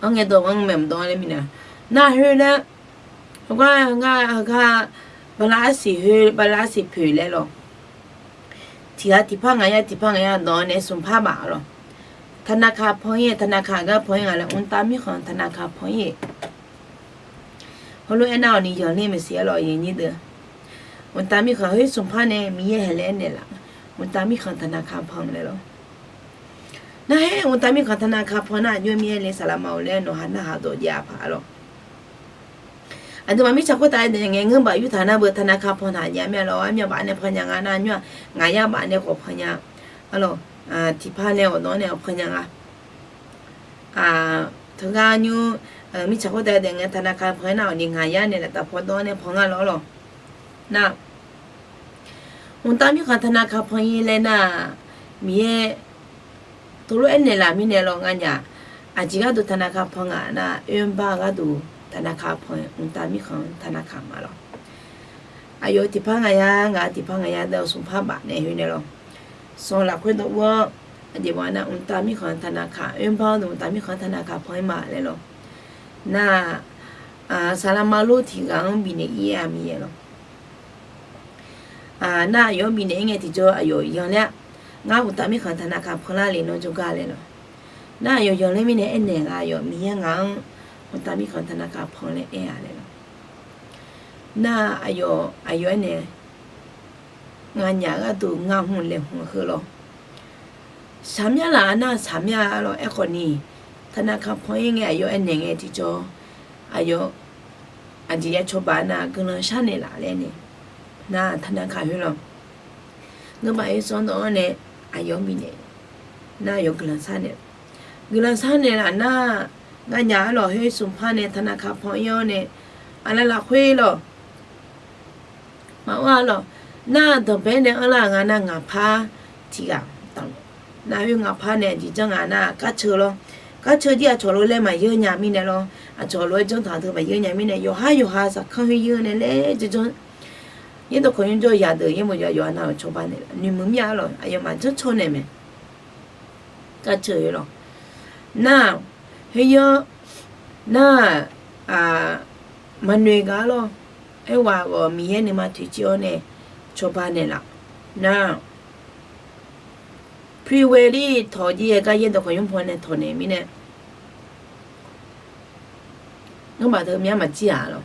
anr ngae dawv-anr mae maqdawv-anr laer mirnae, nar khoer laer, heugar heugar heugar, bala arsiq khoer bala arsiq poeq laer lawq. Tiq ghaq tiqpar ngaq yar tiqpar ngaq yar dawv-anr nae smqpar baf lawq. ธนาคาร pan-ir, ธนาคาร gar pan-ir nga laer, mqtav mirkhanq ธนาคาร pan-ir. Heulof aernar-awq ni yanqler maqsiq-a lawq, iqnyir deuq. Mqtav mirkhanq khoer smqpar nae Miqyaer haeq laer aernaeq laf, mqtav mirkhanq ธนาคาร pan laer lawq. Nar-aer mqtav mirkhanq ธนาคาร pan nar aqjox Miqyaer le saqlaq ma-awq laer nawqha narhaq dawq jav paq-a lawq. Aqduimaf mirtsaq khoertav-aer daef ngae ngeur baf yurtaq nar beu ธนาคาร pan taq jav mir-a lawq, armyav baf nae pan nya nga nar nymr-aq, ngaq yar baf nae khawf pan nya-a lawq. Tiqpar nae awqdawq-anr nae awq pan nya nga. teugar nymr mirtsaq khoertav daef ngae ธนาคาร pan-aer nar-awq ni ngaq yar naeqlaf taf paw dawr nae pan ngar lawr lawq. Nar, mqtav mirkhanq ธนาคาร pan-ir laer nar, Miqyaer teulof aernaeq laf mirnae lawr nganyaf, aqjeq gharduq ธนาคาร pan nga nar, oerbar-eu gharduq ธนาคาร pan, mqtav mirkhanq ธนาคาร ma lawq. Aqyawf tiqpar ngaq yar, ngaq tiqpar ngaq yar dav-eu smqpar baf nae khoer nae lawr. Sanq lafkhoer dawq ur-awr, aqjeq baf nar mqtav mirkhanq ธนาคาร, oerbar-eu mqtav mirkhanq ธนาคาร pan-ir ma laer lawr. Nar, saqlaqma lor tiq ghaq-anr bifnaeq-ir-a Miqyaer lawq. Nar aqyawf-anr bifnaeq-ir ngae tiqjawr aqyawf yanler-a. Ngar mqtav mirkhanq ธนาคาร pan lar le nawr jawrgar laer lawq. Nar aqyawf yanler mirnae aernaeq nga, aqyawf Miqyaer ngaq-anr mqtav mirkhanq ธนาคาร pan laer aer-a laer lawq. Nar aqyawf, aqyawf aernaeq, nganyaf gharduq ngaq hmq laeqhmq heu lawr. Shaqmyar laf-a nar shaqmyar-a lawr. Aerkhawf ni ธนาคาร pan-ir ngae aqyawf aernaeq ngae tiqjawr, aqyawf aqjeq ya cawba nar guiqlanq sharnaeq laf laer nae, nar ธนาคาร khoer lawr. Ngeur baf-ir sanr dawv-awr nae aqyawf-anr bifnaeq, nar aqyawf guiqlanq sharnaeq, guiqlanq sharnaeq laf nar, nganyaf-a lawq khoer smqpar nae ธนาคาร pan-ir-awr nae, aqlaf lafkhoer lawq. Maqaer-a lawq. Nar danqbae nae anrlar-eu nga nar ngaqpar tiq ghaq, nar khoer ngaqpar nae aqjeq janr nga nar การ์ดเชิญ lawr. การ์ดเชิญ jir aqcawq lof laer maqyeur nya mirnae lawr, aqcawq lof-aer janr taq teu maqyeur nya mirnae yawqhar yawqha zaqkanr khoer yeur nae laer janr janr, yaerdawq kawq nymr jawr-eu yadeuq yaerbof yawqha nar-euq cawba naeq laf noeqmuiq mir-a lawq. Aqyawfmaf janr caw naeq mae. การ์ดเชิญ lawq. Nar, khoer yawr, nar, maqnoeq gaq-a lawr. Aerkhawf ghawf Miqyaer nuima toeqciv-awr nae cawba naeq laf. Nar, priweli tawq jir-aer gar yaerdawq kawq nymr paw nae tawq naeq mirnae, ngerbaq teu myar maqjir-a lawq.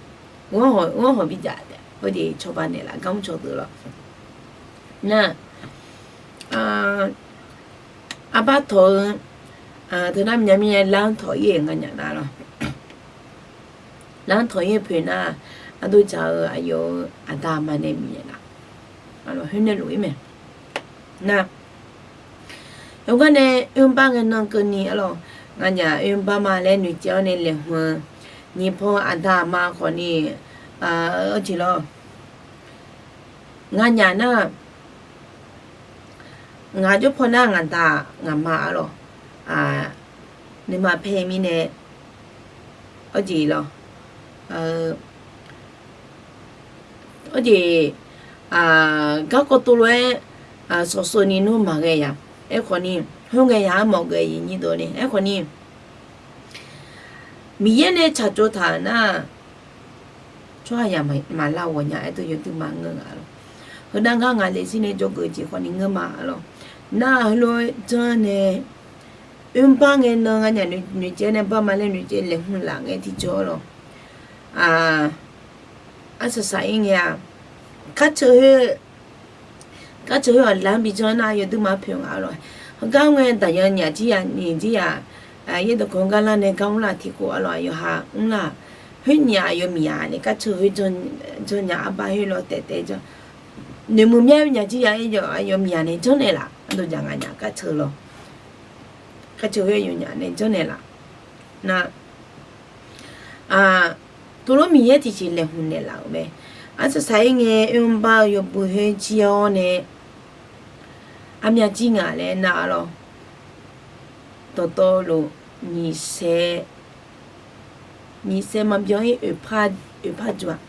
Ghanr hawq bi jaf taef, heujeq cawba naeq laf gar mr caw deuq lawr. Nar, arbar tawq-eu teu nar myav mirnae lar-anr tawq-ir-euq nganyaf nar lawr. Lar-anr tawq-ir-eu poeq nar, ardov dzaq-eu aqyawf-euq aqda aqma nae Miqyaer laf, khoer nae luf-ir mae. Nar, heugar nae oerbar ngae nan keuvni-a lawq, nganyaf oerbar ma laer noeqtsaev-awr nae laeqhmq-eu nyiq paw aqda aqma khawfni, arjeq lawr, nganyaf nar, ngaq jawr paw nar ngaqda ngaqma-a lawq, nuima pae mirnae, arjeq lawr, arjeq, garkawv tov lof-aer, sawqsov ni nmr maqghae ya. Aerkhawfni, khoerngae ya armawf ghae-iq nyir dov ni. Aerkhawfni, Miqyaer nae tsaqtsov taq-euq nar, tsawrhaqzaq maqlar ghawqnya-aer teu yawduima ngeur nga lawq. Heunar ngar ngaq lefzir nae dzawgeuf jeq khawfni ngeur ma-a lawq. Nar heulof-aer janr nae, oerbar ngae nan nganyaf noeqtsaev nae barma laer noeqtsaev laeqhmq laf ngae tiqjawr lawq. Arsaq saq-ir ngae-a, การ์ดเชิญ khoer การ์ดเชิญ khoer-aq lar-anr bi janr nar yawduima poeq nga-a lawq. Heugar ngae daqyan nyaf jir ya nyiq jir ya, yaerdawq kawq-anr gar lar nae gar mrlar tiqkhof-a lawq, aqyawf ha mrlar. Khoer nyaf aqyawf miqyaq nae การ์ดเชิญ khoer janrnya arbar khoer lawr taef taef janr. Noeqmuiq myar nyaf jir ya-ir yawf aqyawf miqyaq nae janrnaeq laf, ardov dzaq nganyaf การ์ดเชิญ lawr. การ์ดเชิญ khoer yawnyaf nae janrnaeq laf. Nar, tuvlof Miqyaer tiqsiq laeqhmq naeqlaf-euq mae. Arsaq saq-ir ngae oermr bar-eu yawbui khoer jir-awr nae, armyav jir ngaq laer nar-a lawq. Dawqtawvluf nyiq saer, nyiq saer maqbyan-ir oeqpar, oeqpar juq-aq,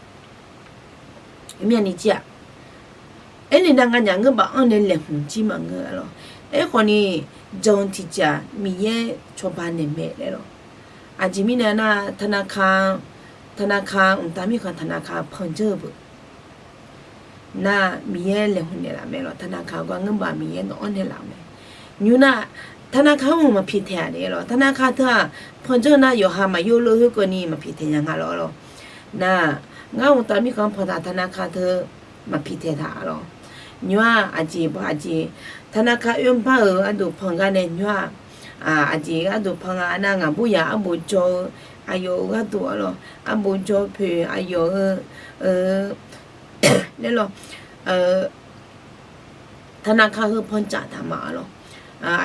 myav ni jir-aq, aernaeq nar nganyaf ngeur baf-anr nae laeqhmq jir maqngeur-a lawq. Aerkhawfni, jan tiqjeq-aq Miqyaer cawba naeq mae laer lawq. Aqjeq mirnae nar, ธนาคาร mqtav mirkhanq ธนาคาร panjanr-eu beu nar, Miqyaer laeqhmq naeqlaf mae lawq. ธนาคาร gar ngeur baf Miqyaer nawq-anr naeqlaf-eu mae. Nymr nar, ธนาคาร mq maqpiq taeq-aq nae lawq. ธนาคาร teu-aq panjanr nar yawqha maqyur lor khoerkeuvni maqpiq taeq nya nga lawr lawq. Nar, ngar mqtav mirkhanq panq taq ธนาคาร teu maqpiq taeq taq-a lawq. Nymr-aq aqjeq baq aqjeq, ธนาคาร oermr bar-euq gharduq panq gar nae nymr-aq, aqjeq gharduq panq nga nar, ngaqbur yaq arbof jawr-eu aqyawf-euq gharduq-a lawq. Arbof jawr poeq aqyawf-euq laer lawq, ธนาคาร heu panqcaf taq ma-a lawq.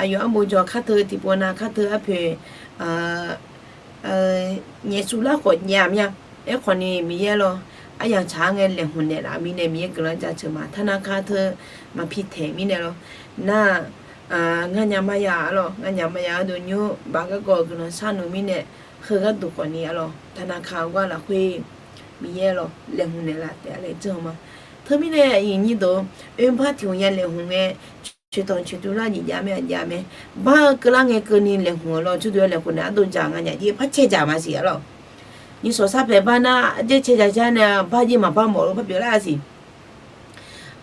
Aqyawf arbof jawr kar teu tiqpov nav kar teu arpoeq, nyaef suvlar khawf nyaef-a mir-a. Aerkhawf ni Miqyaer lawr, aryamq tsaq-aer ngae laeqhmq naeqlaf mirnae Miqyaer guiqlanq jaceuq ma. Tanaqka teu maqpi taeq mirnae lawr. Nar-aq, nganyaf maqya-a lawr, nganyaf maqya-eu deuq nymr baf garkawv guiqlanq sharnoeq mirnae, heu gharduq khawf ni-a lawr, tanaqka-eu gar lafkhoer Miqyaer lawr laeqhmq naeqlaf taef-a laer janr-eu ma. Teumirnae iqnyir deuq, oerbar tiq hmq ya laeqhmq ngae, coeqtawq coeqtuv lar jeq jav mae, aqjav mae. Bar-eu keuvlar ngae keuvni laeqhmq-eu lawr, tsurdov-aer laeqhmq naeq ardov dzaq nganyaf jir par cae dzaq maqsiq-a lawr. Nyiqsawq sar paeq bar nar, arjaer cae dzaq jar nae bar jir maqbar mawf lof par pyeuflar-a siq.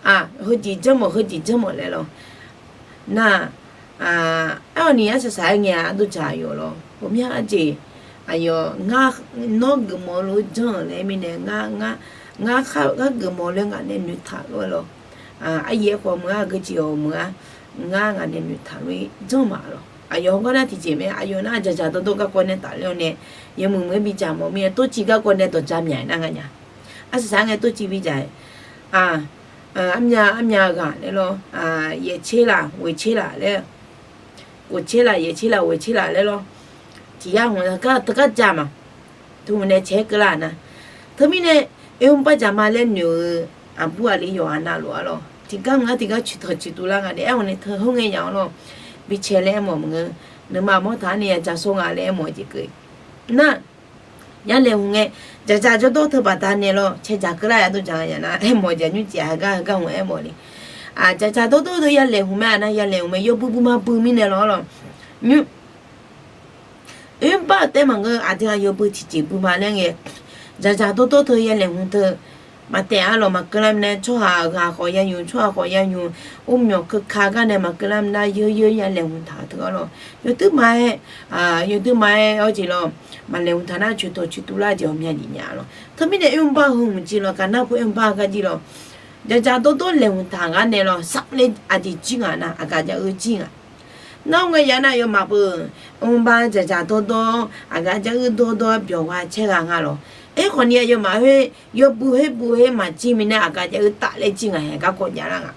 Aq, heujeq janrmawf, heujeq janrmawf laer lawr. Nar-aq, aerkhawf ni arsaq saq-aer ngae ardov dzaq aqyawf lawr. Ghawqmya arjeq, aqyawf ngar, nawr geufmawf-eu lof-aer janr-euq laer mirnae, ngar, ngar, ngar geufmawf-eu lof-aer ngaq nae noeqtaq lof-aer lawr. Aryaef khawf meuq-a, geujeq-awq meuq-a, ngar ngaq nae noeqtaq lof-aer janr ma lawr. Aqyawf heugar nar tiqjeq mae, aqyawf nar dzaqdzaq dawrdawr garkawv nae tafler-awr nae, yawmuiq muiq-aer bidzaq mawf mir-aer, tawrciv garkawv nae dawqdzaq myaq-aer nar nganyaf. Arsaq saq-aer ngae tawrciv bidzaq-aer, armyav armyav ghaq laer lawr, yaeq tser laf, ghoeq tser laf laer, ghoeq tser laf, yaeq tser laf, ghoeq tser laf laer lawr. Tiq yar hmq teugar ja ma. Teu hmq nae cae-aer keuvlar nar. Teumirnae, oermr bardzaq ma laer noeq-eu aqbur aqli yawqghaq navluf-a lawr, tiqgar mq-a tiqgar coeqtawq coeqtuv lar nga nae aer-awr nae teu hawr ngae yaf-awr lawr, bi cae laer aermawf maqngeur. Nuima mawr taq-anr nae ya ja sawr nga laer aermawf-eu jeq keuv. Nar, ya laeqhmq ngae, dzaqdzaq jawrdawr teu baqda nae lawr cae dzaq keuvlar ya dov dzaq nga yaf nar aermawf-eu jeq nymr cif-a heugar heugar hmq aermawf le. Dzaqdzaq dawrdawr deuq ya laeqhmq mae-a nar, ya laeqhmq mae, yawbui bui ma bui mirnae lawr lawr. Nymr, oermr bar-euq taef maqngeur, aqdui-aq yawbui tiqjeq bui ma laer ngae, dzaqdzaq dawrdawr teu ya laeqhmq teu maqtaef-a lawr, maqkeuv lar mirnae tsawrhaq ghaq khawf ya nymq, tsawrhaq khawf ya nymq, urmyawq keuka gar nae maqkeuv lar mirnae yeur yeur ya laeqhmq taq-eu teu-a lawr. Yawdui ma-aer, yawdui ma-aer awr jeq lawr, maqlaeqhmq taq nar coeqtawq coeqtuv lar jeq ghawqmya jeq nya lawr. Teumirnae oermr bar heu hmq jir lawr, gaqnar pu oermr bar gar jir lawr, dzaqdzaq dawrdawr laeqhmq taq gar nae lawr, safler aqjeq jir ngaq nar, aqgaf jav-eu jir ngaq. Nar ngae ya nar aqyawfmaf beu, oermr bar dzaqdzaq dawrdawr, aqgaf jav-eu dawrdawr byawq gha caer gha nga lawr. Aerkhawf ni aqyawfmaf khoer yawbui khoer bui khoer maqjir mirnae aqgaf jav-eu tafler jir ngaq haeq garkawv javlar ngaq.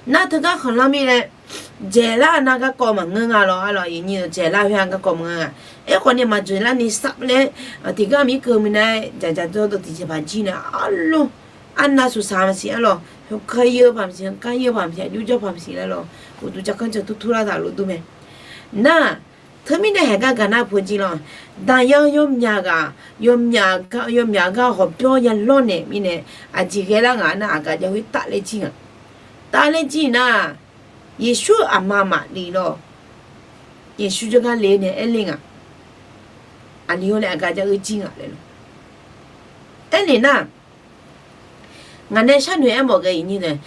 Nar teugar khanqlanr mirnae, dzaeqlar nar garkawv maqngeur nga lawr-a lawr, iqnyir-eu dzaeqlar khoer-a garkawv maqngeur nga. Aerkhawf ni maqdzaeqlar ni safler, tiqgar mir keuv mirnae dzaqdzaq dawrdawr tiqjeqpaq jir nae arlor, arnav suqsaq maqsiq-a lawr, heugar yeur paq maqsiq, heugar yeur paq maqsiq, jawrjawr paq maqsiq laer lawr, uqduq jav kanr jawr turtur lar taq luf dur mae. Nar, teumirnae haeq gar gaqnar pu jir lawr, daqyan yawmyaq ghaq, yawmyaq gar, yawmyaq gar hawqbyawr ya lawrnaeq mirnae, aqjeq ghae lar ngaq nar aqgaf jav khoer tafler jir ngaq. Tafler jir nar, Yeqsur aqma maqli lawr, Yeqsur jawrgar le nae aerle ngaq. Aqli-or nae aqgaf jav-eu jir ngaq laer lawr. Aerle nar, ngaq nae sharnoeq aermawf ghae iqnyir nae,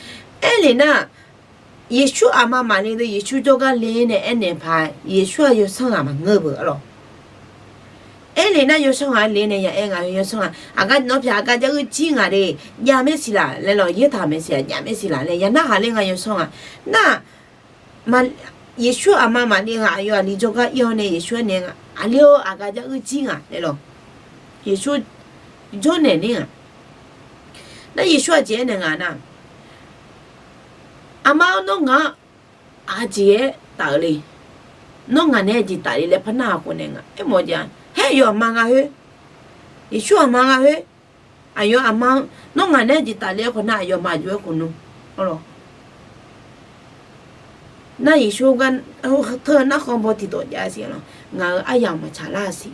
aerle nar, Yeqsur aqma maqli deuq Yeqsur jawrgar le nae aernaeq paq, Yeqsur-aq yawsanr ghaq maqngeur beuq-a lawr. Aerle nar yawsanr ghaq le nae ya aer ngaq-eu yawsanr ghaq, aqgaf nawr pyaq aqgaf jav-eu jir ngaq de, jav mae siq laf laer lawr, yaertaq mae siq-aq jav mae siq laf laer ya narhaq ler nga yawsanr ghaq. Nar, Yeqsur aqma maqli ghaq aqyawf aqli jawrgar ir-awr nae Yeqsur aernaeq nga, aqli-or aqgaf jav-eu jir ngaq laer lawr. Yeqsur jawrnaeq ler ngaq. Nar Yeqsur aqjeq aernaeq nga nar, Aqma-or, nawr ngaq-anr aqjeq aertaf-eu le. Nawr ngaq naeq-aer jeq tafle laer par narhaq khawf nae nga aermawf-eu jeq-aq, haer yawf aqma nga khoer, Yeqsur aqma nga khoer, aqyawf aqma-anr nawr ngaq naeq-aer jeq tafle-aer khawf nar aqyawfmaf aqjox-aer khofnu-awr lawr. Nar Yeqsur gar teu-eu narkhan baw tiqdawq jav siq-a lawr, ngaq-euq aryamq maqtsaq lar siq.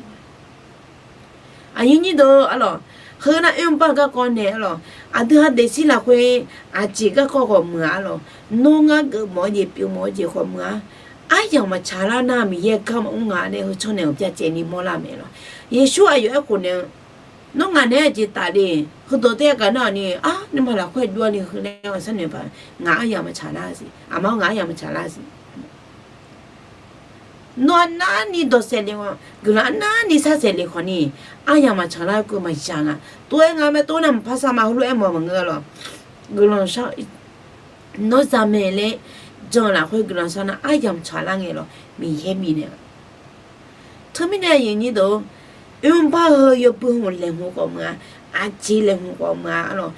Aqyuif nyir deuq-a lawr, heu nar oermr bar-eu garkawv naeq-a lawr, aqdui ha daefzir lafkhoer aqjeq garkawv ghawqmeuq-a lawr, nawr ngar geufmawf-eu jeq pyeufmawf-eu jeq ghawqmeuq-a, aryamq maqtsaq lar nar Miqyaer gar maqmr nga nae heu tsawrnaeq-euq byacaevni mawrlar mae lawr. Yeqsur aqyawf-aer khofnaeq-eu, nawr ngaq naeq-aer jeq tafle, heudawq taef-aer gaq nar-awq ni, ar, nuima lafkhoer jov-a ni heu laer-awq sharnoeq paq, ngaq aryamq maqtsaq lar siq, aqma-anr ngaq aryamq maqtsaq lar siq. Nawr arnavni dawqsaef lef-awq, guiqlanq arnavni sharsaef lef khawfni, aryamq maqtsaq lar-eu keuv maqya nga. Tov-aer nga mae, tov nar maqpar sar ma heulof-aer mawf maqngeur lawr. Guiqlanq shar, nawr zamaeq laer jan-eu lafkhoer guiqlanq shar nar aryamq tsaqlar ngae lawr, Miqyaer bifnaeq-a. Teumirnae aqyuif nyir deuq-or, oermr bar heu yawbui hmq laeqhmq khawf meuq-a, aqjeq laeqhmq khawf meuq-a lawr,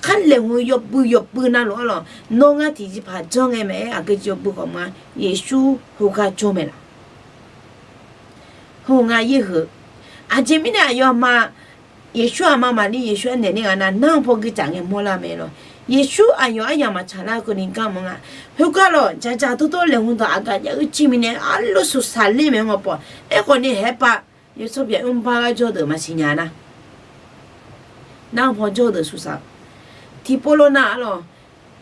khar laeqhmq-eu yawbui yawbui navluf-a lawr, nawr ngar tiqjeqpaq janr ngae maqaer aqgeu jeq yawbui khawf meuq-a, Yeqsur heugar jawr mae laf. Hmq nga yir heu. Aqjeq mirnae aqyawfmaf, Yeqsur aqma Maqlir Yeqsur aernaeq nar ghaq nar, nar-eu paw guicaf ngae mawrlar mae lawq. Yeqsur aqyawf aryamq maqtsaq lar keuvni garmanr nga. Khoergar lawq, dzaqdzaq dawrdawr laeqhmq dawq aqgaf jav-eu jir mirnae arluf suqsaq ler mae ngawq pawf. Aerkhawf ni haepav yawsanr pyaq mrbar gar jawr deuq maqsiq nya nar, nar-eu paw jawr deuq suqsaq. Tiqpov lawr nar arlawq,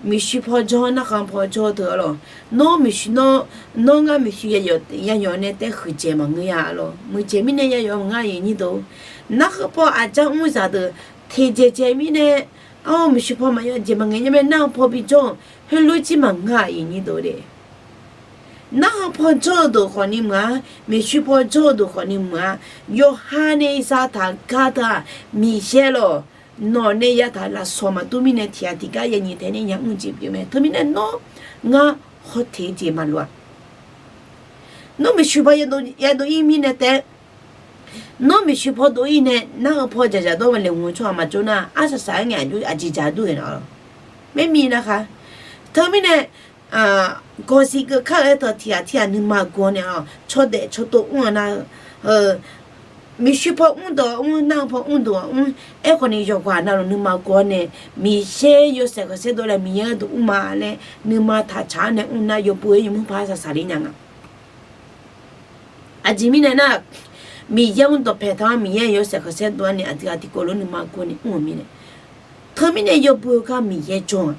miqshuiq paw jawr, narkhan paw jawr deuq arlawq. Nawr miqshuiq nawr, nawr ngar miqshuiq yayawf nae taef huiqdzaeq maqngeur-a arlawq. Muiqdzaeq mirnae yayawf maqngeur-a aqyuif aqnyir deuq. Narkhan paw aqjar mr zaqdeuq teqdzaeq dzaeq mirnae, ar, miqshuiq paw maqya jeq maqngaeq nya mae, nar-eu paw bijawr-eu heulof jir maqngeur-a aqyuif aqnyir deuq le. Narkhan paw jawr-eu deuq khawfni meuq-a, miqshuiq paw jawr-eu deuq khawfni meuq-a. Yawqha nae zataq gar teu-aq, Miqyaer lawq, nawq nae yataq lafsawq maqdur mirnae tiq ghaq tiq gar yaw nyiq tae nae nya mr jeq pyeuf mae. Teumirnae nawr ngar hawteq jeq maqloq-a. Nawr miqshuiq paw yadov ir mirnae taef, nawr miqshuiq paw dov ir nae nar-eu paw dzaqdzaq dawr-eu laeqhmq-eu tsawrhaq maqjawr nar, arsaq saq-aer ngae aqjeq dzaq dur-eu nar lawq. Maermi nar kha. Teumirnae gawqsiq keuv kar-eu aertaq tiq ghaq tiq ghaq nuima gawr nae-awq, cawdaef cawtov mr-eu nar-eu, miqshuiq paw mr dawq mr, nar-eu paw mr dawq mr, aerkhawf ni yawqghaq navluf nuima gawr nae, Miqyaer yawshaef khanqsaer dov laer Miqyaer gharduq mrma laer nuima taqtsaq-anr nae mr nar, yawbui-aer yawmuiq par saqsaq ler nya nga. Aqjeq mirnae nar, Miqyaer mr dawqpae taq-anr Miqyaer yawshaef khanqsaer dov-anr nae aqdui aqdui kawv lof nuima gawr ni mr-eu mirnae, teumirnae yawbui-eu gar Miqyaer jawr-a.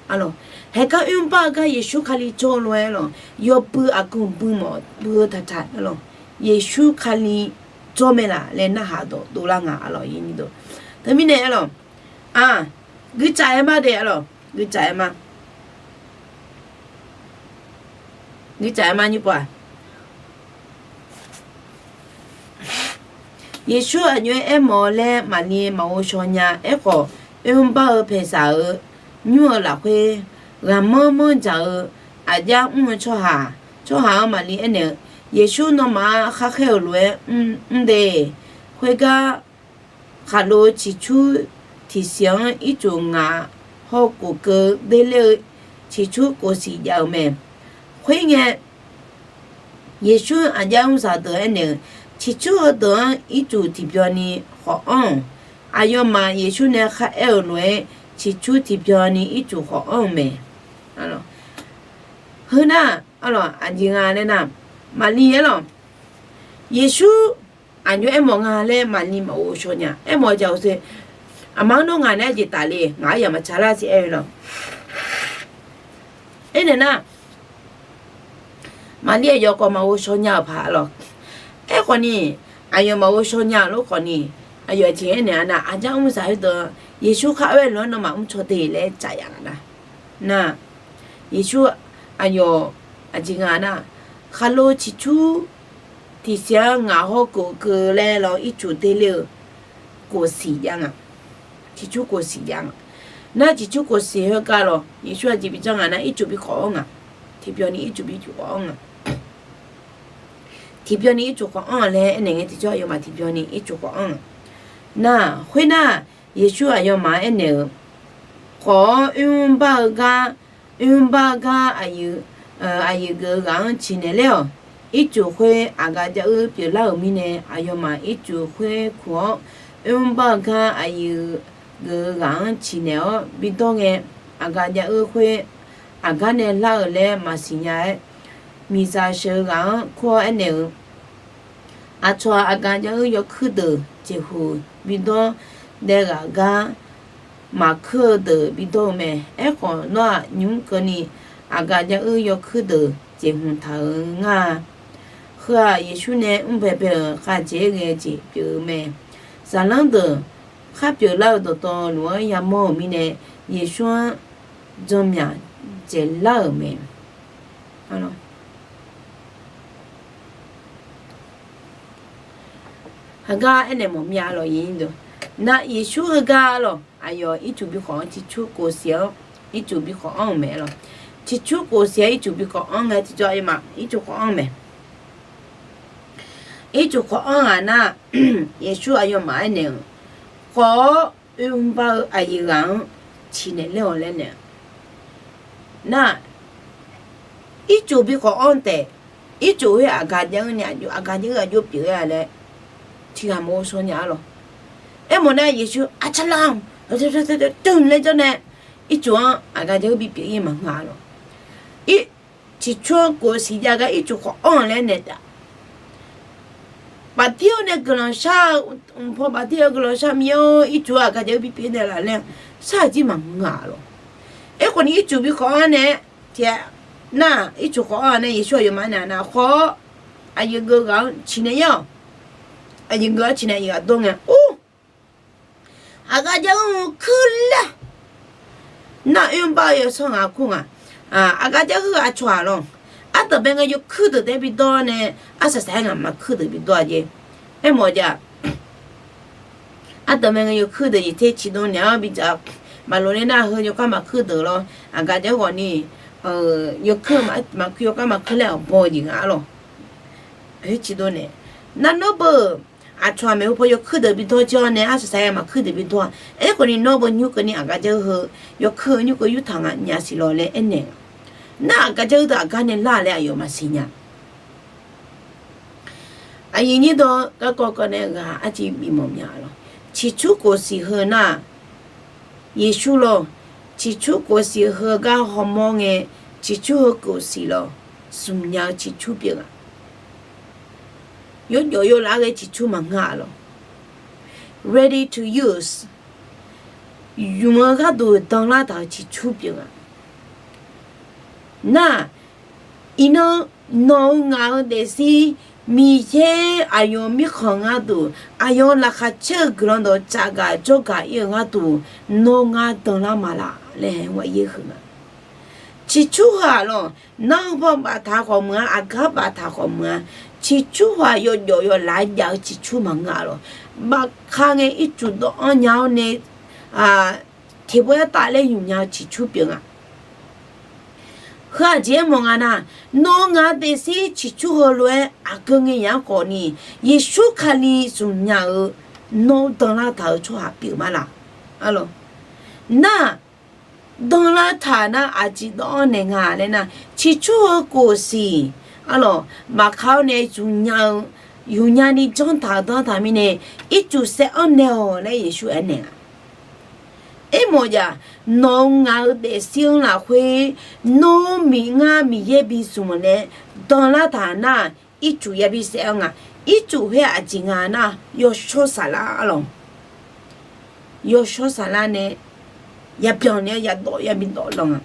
Arlawq, haeqgar oermr bar-eu gar Yeqsur Kali jawr-eu lof-aer lawq, yawbui aqgeu bui mawf bui-eu taqtaq arlawq, Yeqsur Kali jawr mae laf laer narhaq dawq dovlar nga arlawq. Teumirnae arlawq, guicaf-aer ma de arlawq, guicaf-aer ma, guicaf-aer ma nyir pov-aq. Yeqsur aqjox-aer aermawf-eu laer Maqli maqghov shaw nya. Aerkhawf, oermr bar-eu paeqsaq-euq nymr-eu lafkhoer, ghaqmanr manr dzaq-eu aqjar mr-eu tsawrhaq, tsawrhaq-anr Maqli aernaeq-eu, Yeqsur nawmaf-anr khar khaer-euq lof-aer mr de. Khoergar khaqlo ciqcur tiqsiq-anr ircuf ngaq hawkhof keuv derler-eu ciqcur khof siq jav-euq mae. Khoerngae, Yeqsur aqjar mrzaq deuq aernaeq-eu, ciqcur heudeuq-anr ircuf tiqbyan ni khawf anr-awq. Aqyawfmaf Yeqsur nae kharaer-euq lof-aer, ciqcur tiqbyan ni ircuf khawf anr-eu mae. Heu nar, aqjeq nga laer nar, Maqli aerlawq, Yeqsur aqjox aermawf nga laer Maqli maqghov shaw nya. Aermawf-eu jaq-eu te, aqma-anr nawr ngaq naeq-aer jeq tafle, ngaq aryamq maqtsaq lar siq aer-eu lawq. Aernaeq nar, Maqli aqyawf khawf maqghov shaw nya-euq paq lawq. Aerkhawf ni, aqyawf maqghov shaw nya-eu lof khawf ni, aqyawf aqjeq aernaeq-a nar, aqjar mrzaq heudeuq Yeqsur kharaer-eu lof-anr nawmaf mrcaw de laer tsaf yaf nga nar. Nar, Yeqsur aqyawf aqjeq nga nar, khaqlo ciqcur tiqsiq-anr ngaq hawkhof keuv laer lawr ircuf derler-eu khof siq jav nga. Ciqcur khof siq jav nga. Nar ciqcur khof siq heugar lawq, Yeqsur aqjeq bi janr nga nar, ircuf bi khawf anr nga. Tiqbyan ni ircuf bi khawf anr nga. Tiqbyan ni ircuf khawf anr laer aernaeq ngae tiqjawr aqyawfmaf tiqbyan ni ircuf khawf anr nga. Nar, khoernar, Yeqsur aqyawfmaf-anr aernaeq-eu, khawf-awr oermr bar-eu gar, oermr bar-eu gar aqyuif, aqyuif geuf-eu ghaq-anr ciqnaeq ler-awq. Ircuf khoer aqgaf jav-eu pyeuflar-euq mirnae, aqyawfmaf ircuf khoer kuq-awr, oermr bar-eu gar aqyuif geuf-eu ghaq-anr ciqnaeq-awr bidawr ngae, aqgaf jav-eu khoer aqgar nae lar-euq laer maqsiq nya-aer, miqzaq sheuq-eu ghaq-anr kur-awr aernaeq-eu, aqcawq aqgaf jav-eu yawkuir deuq jeqhuq bidawr dae ghaq gar maqkuir-eu deuq bidawr-eu mae. Aerkhawf, nawr-aq nymq mr keuvni aqgaf jav-eu yawkuir deuq jeqhuq taq-euq ngar-a. Heu-aq, Yeqsur nae mr baebae-euq khavjeq-aer ghae-eu jeq pyeuf-eu mae. Zaqlanr deuq khar pyeuflar-eu dawqtawvluf-anr yamawr-euq mirnae, Yeqsur-anr janmyaq dzaeqlar-euq mae. Heugar aernaeq mawf mir-a lawq. Nar, Yeqsur heugar lawq, aqyawf ircuf bi khawf-anr, ciqcur khof siq-anr ircuf bi khawf anr-euq mae lawq. Ciqcur khof siq-anr ircuf bi khawf anr ngae tiqjawr aqyawfmaf ircuf khawf anr-eu mae. Ircuf khawf anr-aq nar, Yeqsur aqyawfmaf aernaeq-eu, khawf-awr oermr bar-eu aqyuif ghaq-anr ciqnaeq ler-awq laer naeq-a. Nar, ircuf bi khawf anr taef, Ircuf khoer aqgaf jav-eu nae, aqgaf jav-eu aqjox pyeuf-a laer tiqghaq maqghov shaw nya-a lawq. Aermawf nar Yeqsur arcar lar-anr tmq laer janr nae, ircuf-anr aqgaf jav-eu bipyeuf-ir maqngeur-a lawq. Ciqcur-anr kof siq jav gar ircuf khawf anr-eu laer naeq taf. Baftir-awr nae guiqlanq shar-eu, mqpaw baftir-awr guiqlanq shar mir-awr ircuf-anr aqgaf jav-eu bipyeuf naeq laf laer shar-eu jir maqngeur-a lawq. Aerkhawf ni ircuf bi khawf anr nae, tiq nar ircuf khawf anr nae Yeqsur aqyawfmaf naeq nar khawf-awr, aqyuif geuq ghaq-anr ciqnaeq ir-awq. Aqyuif geuq-anr ciqnaeq aqyuif ghaq dawr ngae, or, aqgaf jav-eu kuir laer nar oer-anr bar-eu yawsanr ngaq kur nga. Aqgaf jav-eu aqcawq-aq lawq, ardanqbae ngae yawkuir deuq taef-aer bidawr nae, arsaq saq-aer ngaq maqkuir deuq bidawr-a jeq. Aermawf-eu jeq-aq, ardanqbae ngae yawkuir deuq jeq ter ciqdov naeq-anr bidzaq, maqlof ler nar heu yawkar maqkuir deuq lawr, aqgaf jav-eu ghawq ni, yawkuir maqkuir, yawkar maqkuir laer awqbaw-eu jeq nga-a lawq. Ciqdov naeq, nar nawr beu, aqcawq-aq maeqhu paw yawkuir deuq bidawr jir-awr nae arsaq saq-aer maqkuir deuq bidawr-a. Aerkhawf ni nawr beu nymr keuvni aqgaf jav-eu heu yawkuir-eu nymr keuv yurtaq nga nya siq lawq laer aernaeq-a. Nar aqgaf jav-eu deuq aqgar nae lar laer aqyawf maqsiq nya. Aqyuif nyir dawq garkawv kawv nae ghaq arciv bifmawf mya lawq. Ciqcur kof siq heu nar, Yeqsur lawq, ciqcur kof siq heu gar hawmawr ngae, ciqcur heu kof siq lawq, zmqnya-eu ciqcur pyeuf nga. Yawjawf yawlaf ghae ciqcur maqngeur-a lawq. Ready to use, ymq-eu gharduq danlar taq-eu ciqcur pyeuf nga. Nar, iqnan nawq-eu ngaq-eu daefzir Miqyaer aqyawf mirkhanq gharduq aqyawf laqkhaq caer-eu guiqlanq dawq tsafgaq jawrgaq ir-eu gharduq nawr ngar danlar ma laf laer aer-eu huiq nga. Ciqcur heu-aq lawq, nanr-eu paw baftaq khawf meuq-a, aqgar baftaq khawf meuq-a, ciqcur heu-aq yawjawf yawlaf jav-eu ciqcur maqngeur-a lawq. Bafka ngae ircuf dawv-anr nya-awr nae, tiqpov-aer taf laer ymqnya-eu ciqcur pyeuf nga. Heu aqjeq aermawf nga nar, nawq-eu ngaq-eu daefzir ciqcur heulof-aer aqgeu ngae yaf-anr khawf ni, Yeqsur Kali zmqnya-eu nawr danlar taq-eu tsawrhaq pyeuf ma laf. Nar, danlar taq nar aqjeq dawv-anr naeq nga laer nar, ciqcur heu kof siq, arlawq, maqka-awr nae zmqnya-eu, yufnya ni janr taq-eu danr taq mirnae, ircuf saev-anr naeq-awq laer Yeqsur aernaeq-a. Aermawf-eu jeq-aq, nawq-eu ngaq-eu daefzir-anr lafkhoer, nawr miq ngar Miqyaer bi zmq-euq laer danlar taq nar, ircuf yabi saev-anr nga. Ircuf khoer aqjeq nga nar, yawshawr saflar arlawq. Yawshawr saflar nae yabyan nae yadawf yabi dawf lanq nga.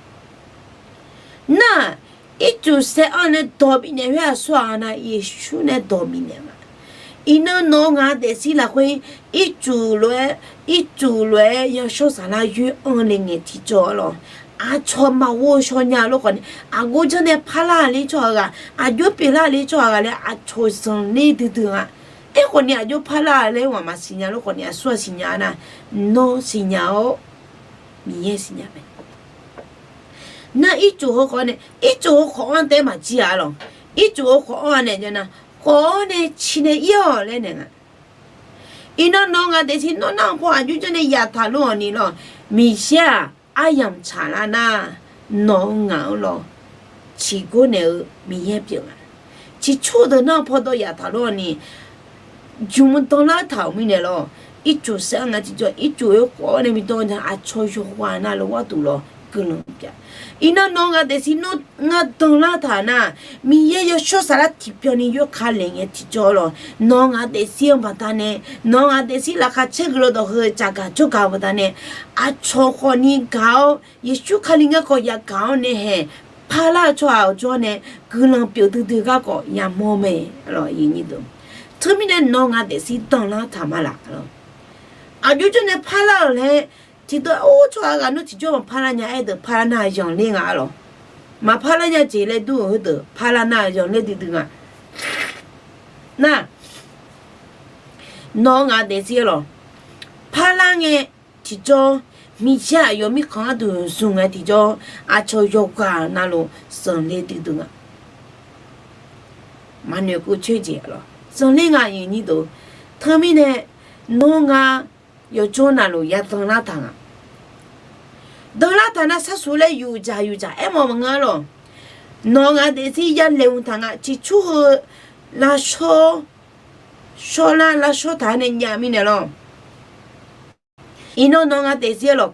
Nar, ircuf saev-anr nae dawq bifnaeq khoer aqsur-aq nga nar, Yeqsur nae dawq bifnaeq nga. Iqnan nawq-eu ngaq-eu daefzir lafkhoer, ircuf lof-aer, ircuf lof-aer yawshawr saflar yoer-anr le ngae tiqjawr arlawq. Aqcawq maqghov shaw nya-eu lof khawf ni, aqgeu janr nae parlar ler tsawrhaq ghaq, aqjox pyeuflar ler tsawrhaq ghaq laer aqcawq zanqler duidui nga. Aerkhawf ni aqjox parlar laer ghaq maqsiq nya lof khawf ni, aqsur-aq siqnya nar, nawr siqnya-awr, Miqyaer siqnya mae. Nar ircuf heu khawf nae, ircuf heu khawf-anr taef-aer maqjir-a lawq. Ircuf heu khawf-anr nae nar, khawf-awr nae ciqnaeq ir-awq laer naeq nga. Iqnan nawq-eu ngaq daefzir nawr nar-eu paw aqjox janr nae yaftaq lof-awq ni lawq. Miqyaer-aq, aryamq tsaqlar nar, nawq-eu ngaq-anr lawq, ciqgor naeq-eu Miqyaer pyeuf nga. Ciqcur deuq nar-eu paw dawv yaftaq lof-awq ni, jmq danlar taq-euq mirnae lawq. Ircuf saev-anr nga tiqjawr, ircuf-eu khawf-awr nae bi dawr nar, aqcawq yawqghaq navluf gharduq lawq guiqlanq pyeuf. Iqnan nawq-eu ngaq daefzir nawr ngar danlar taq nar, Miqyaer yawshawr saflar tiqbyan ni yoer ka le ngae tiqjawr lawq. Nawq-eu ngaq daefzir-eu baqdanae, nawq-eu ngaq daefzir laqkhaq caer guiqlanq dawq heu tsafgaq jawrgaq-eu baqdanae, aqcawq khawf ni gaq-awr, Yeqsur Kali garkawv yagaq-awr nae haeq parlar-eu tsawrhaq-awq jawr nae guiqlanq pyeuf duidui garkawv yamawr mae. Teumirnae nawq-eu ngaq daefzir danlar taq ma laf. Aqjox jawr nae parlar-euq laer tiqdawq or tsawrhaq ghaq nar tiqjawr maqparlar nya aer deuq parlar nar-eu zanqler nga arlawq. Maqparlar nya jeq laer dur-euq heudeuq parlar nar-eu zanqler duidui nga. Nar, nawq-eu ngaq daefzir lawq, parlar ngae tiqjawr, Miqyaer aqyawf mirkhanq gharduq zmq ngae tiqjawr, aqcawq yawqghaq navluf zanqler duidui nga. Maqnoeq keuv coer jeq lawq, zanqler nga. Teumirnae nawr ngar yawqjawr navluf ya danlar taq nga. Danlar taq nar sharsuq laer yufdzaq yufdzaq aermawf maqngeur lawq. Nawq-eu ngaq daefzir yalaeq mqtaq nga. Ciqcur heu lavshawr, shawrlar lavshawr taq-aer nae jav mirnae lawr. Iqnan nawq-eu ngaq daefzir-a lawq.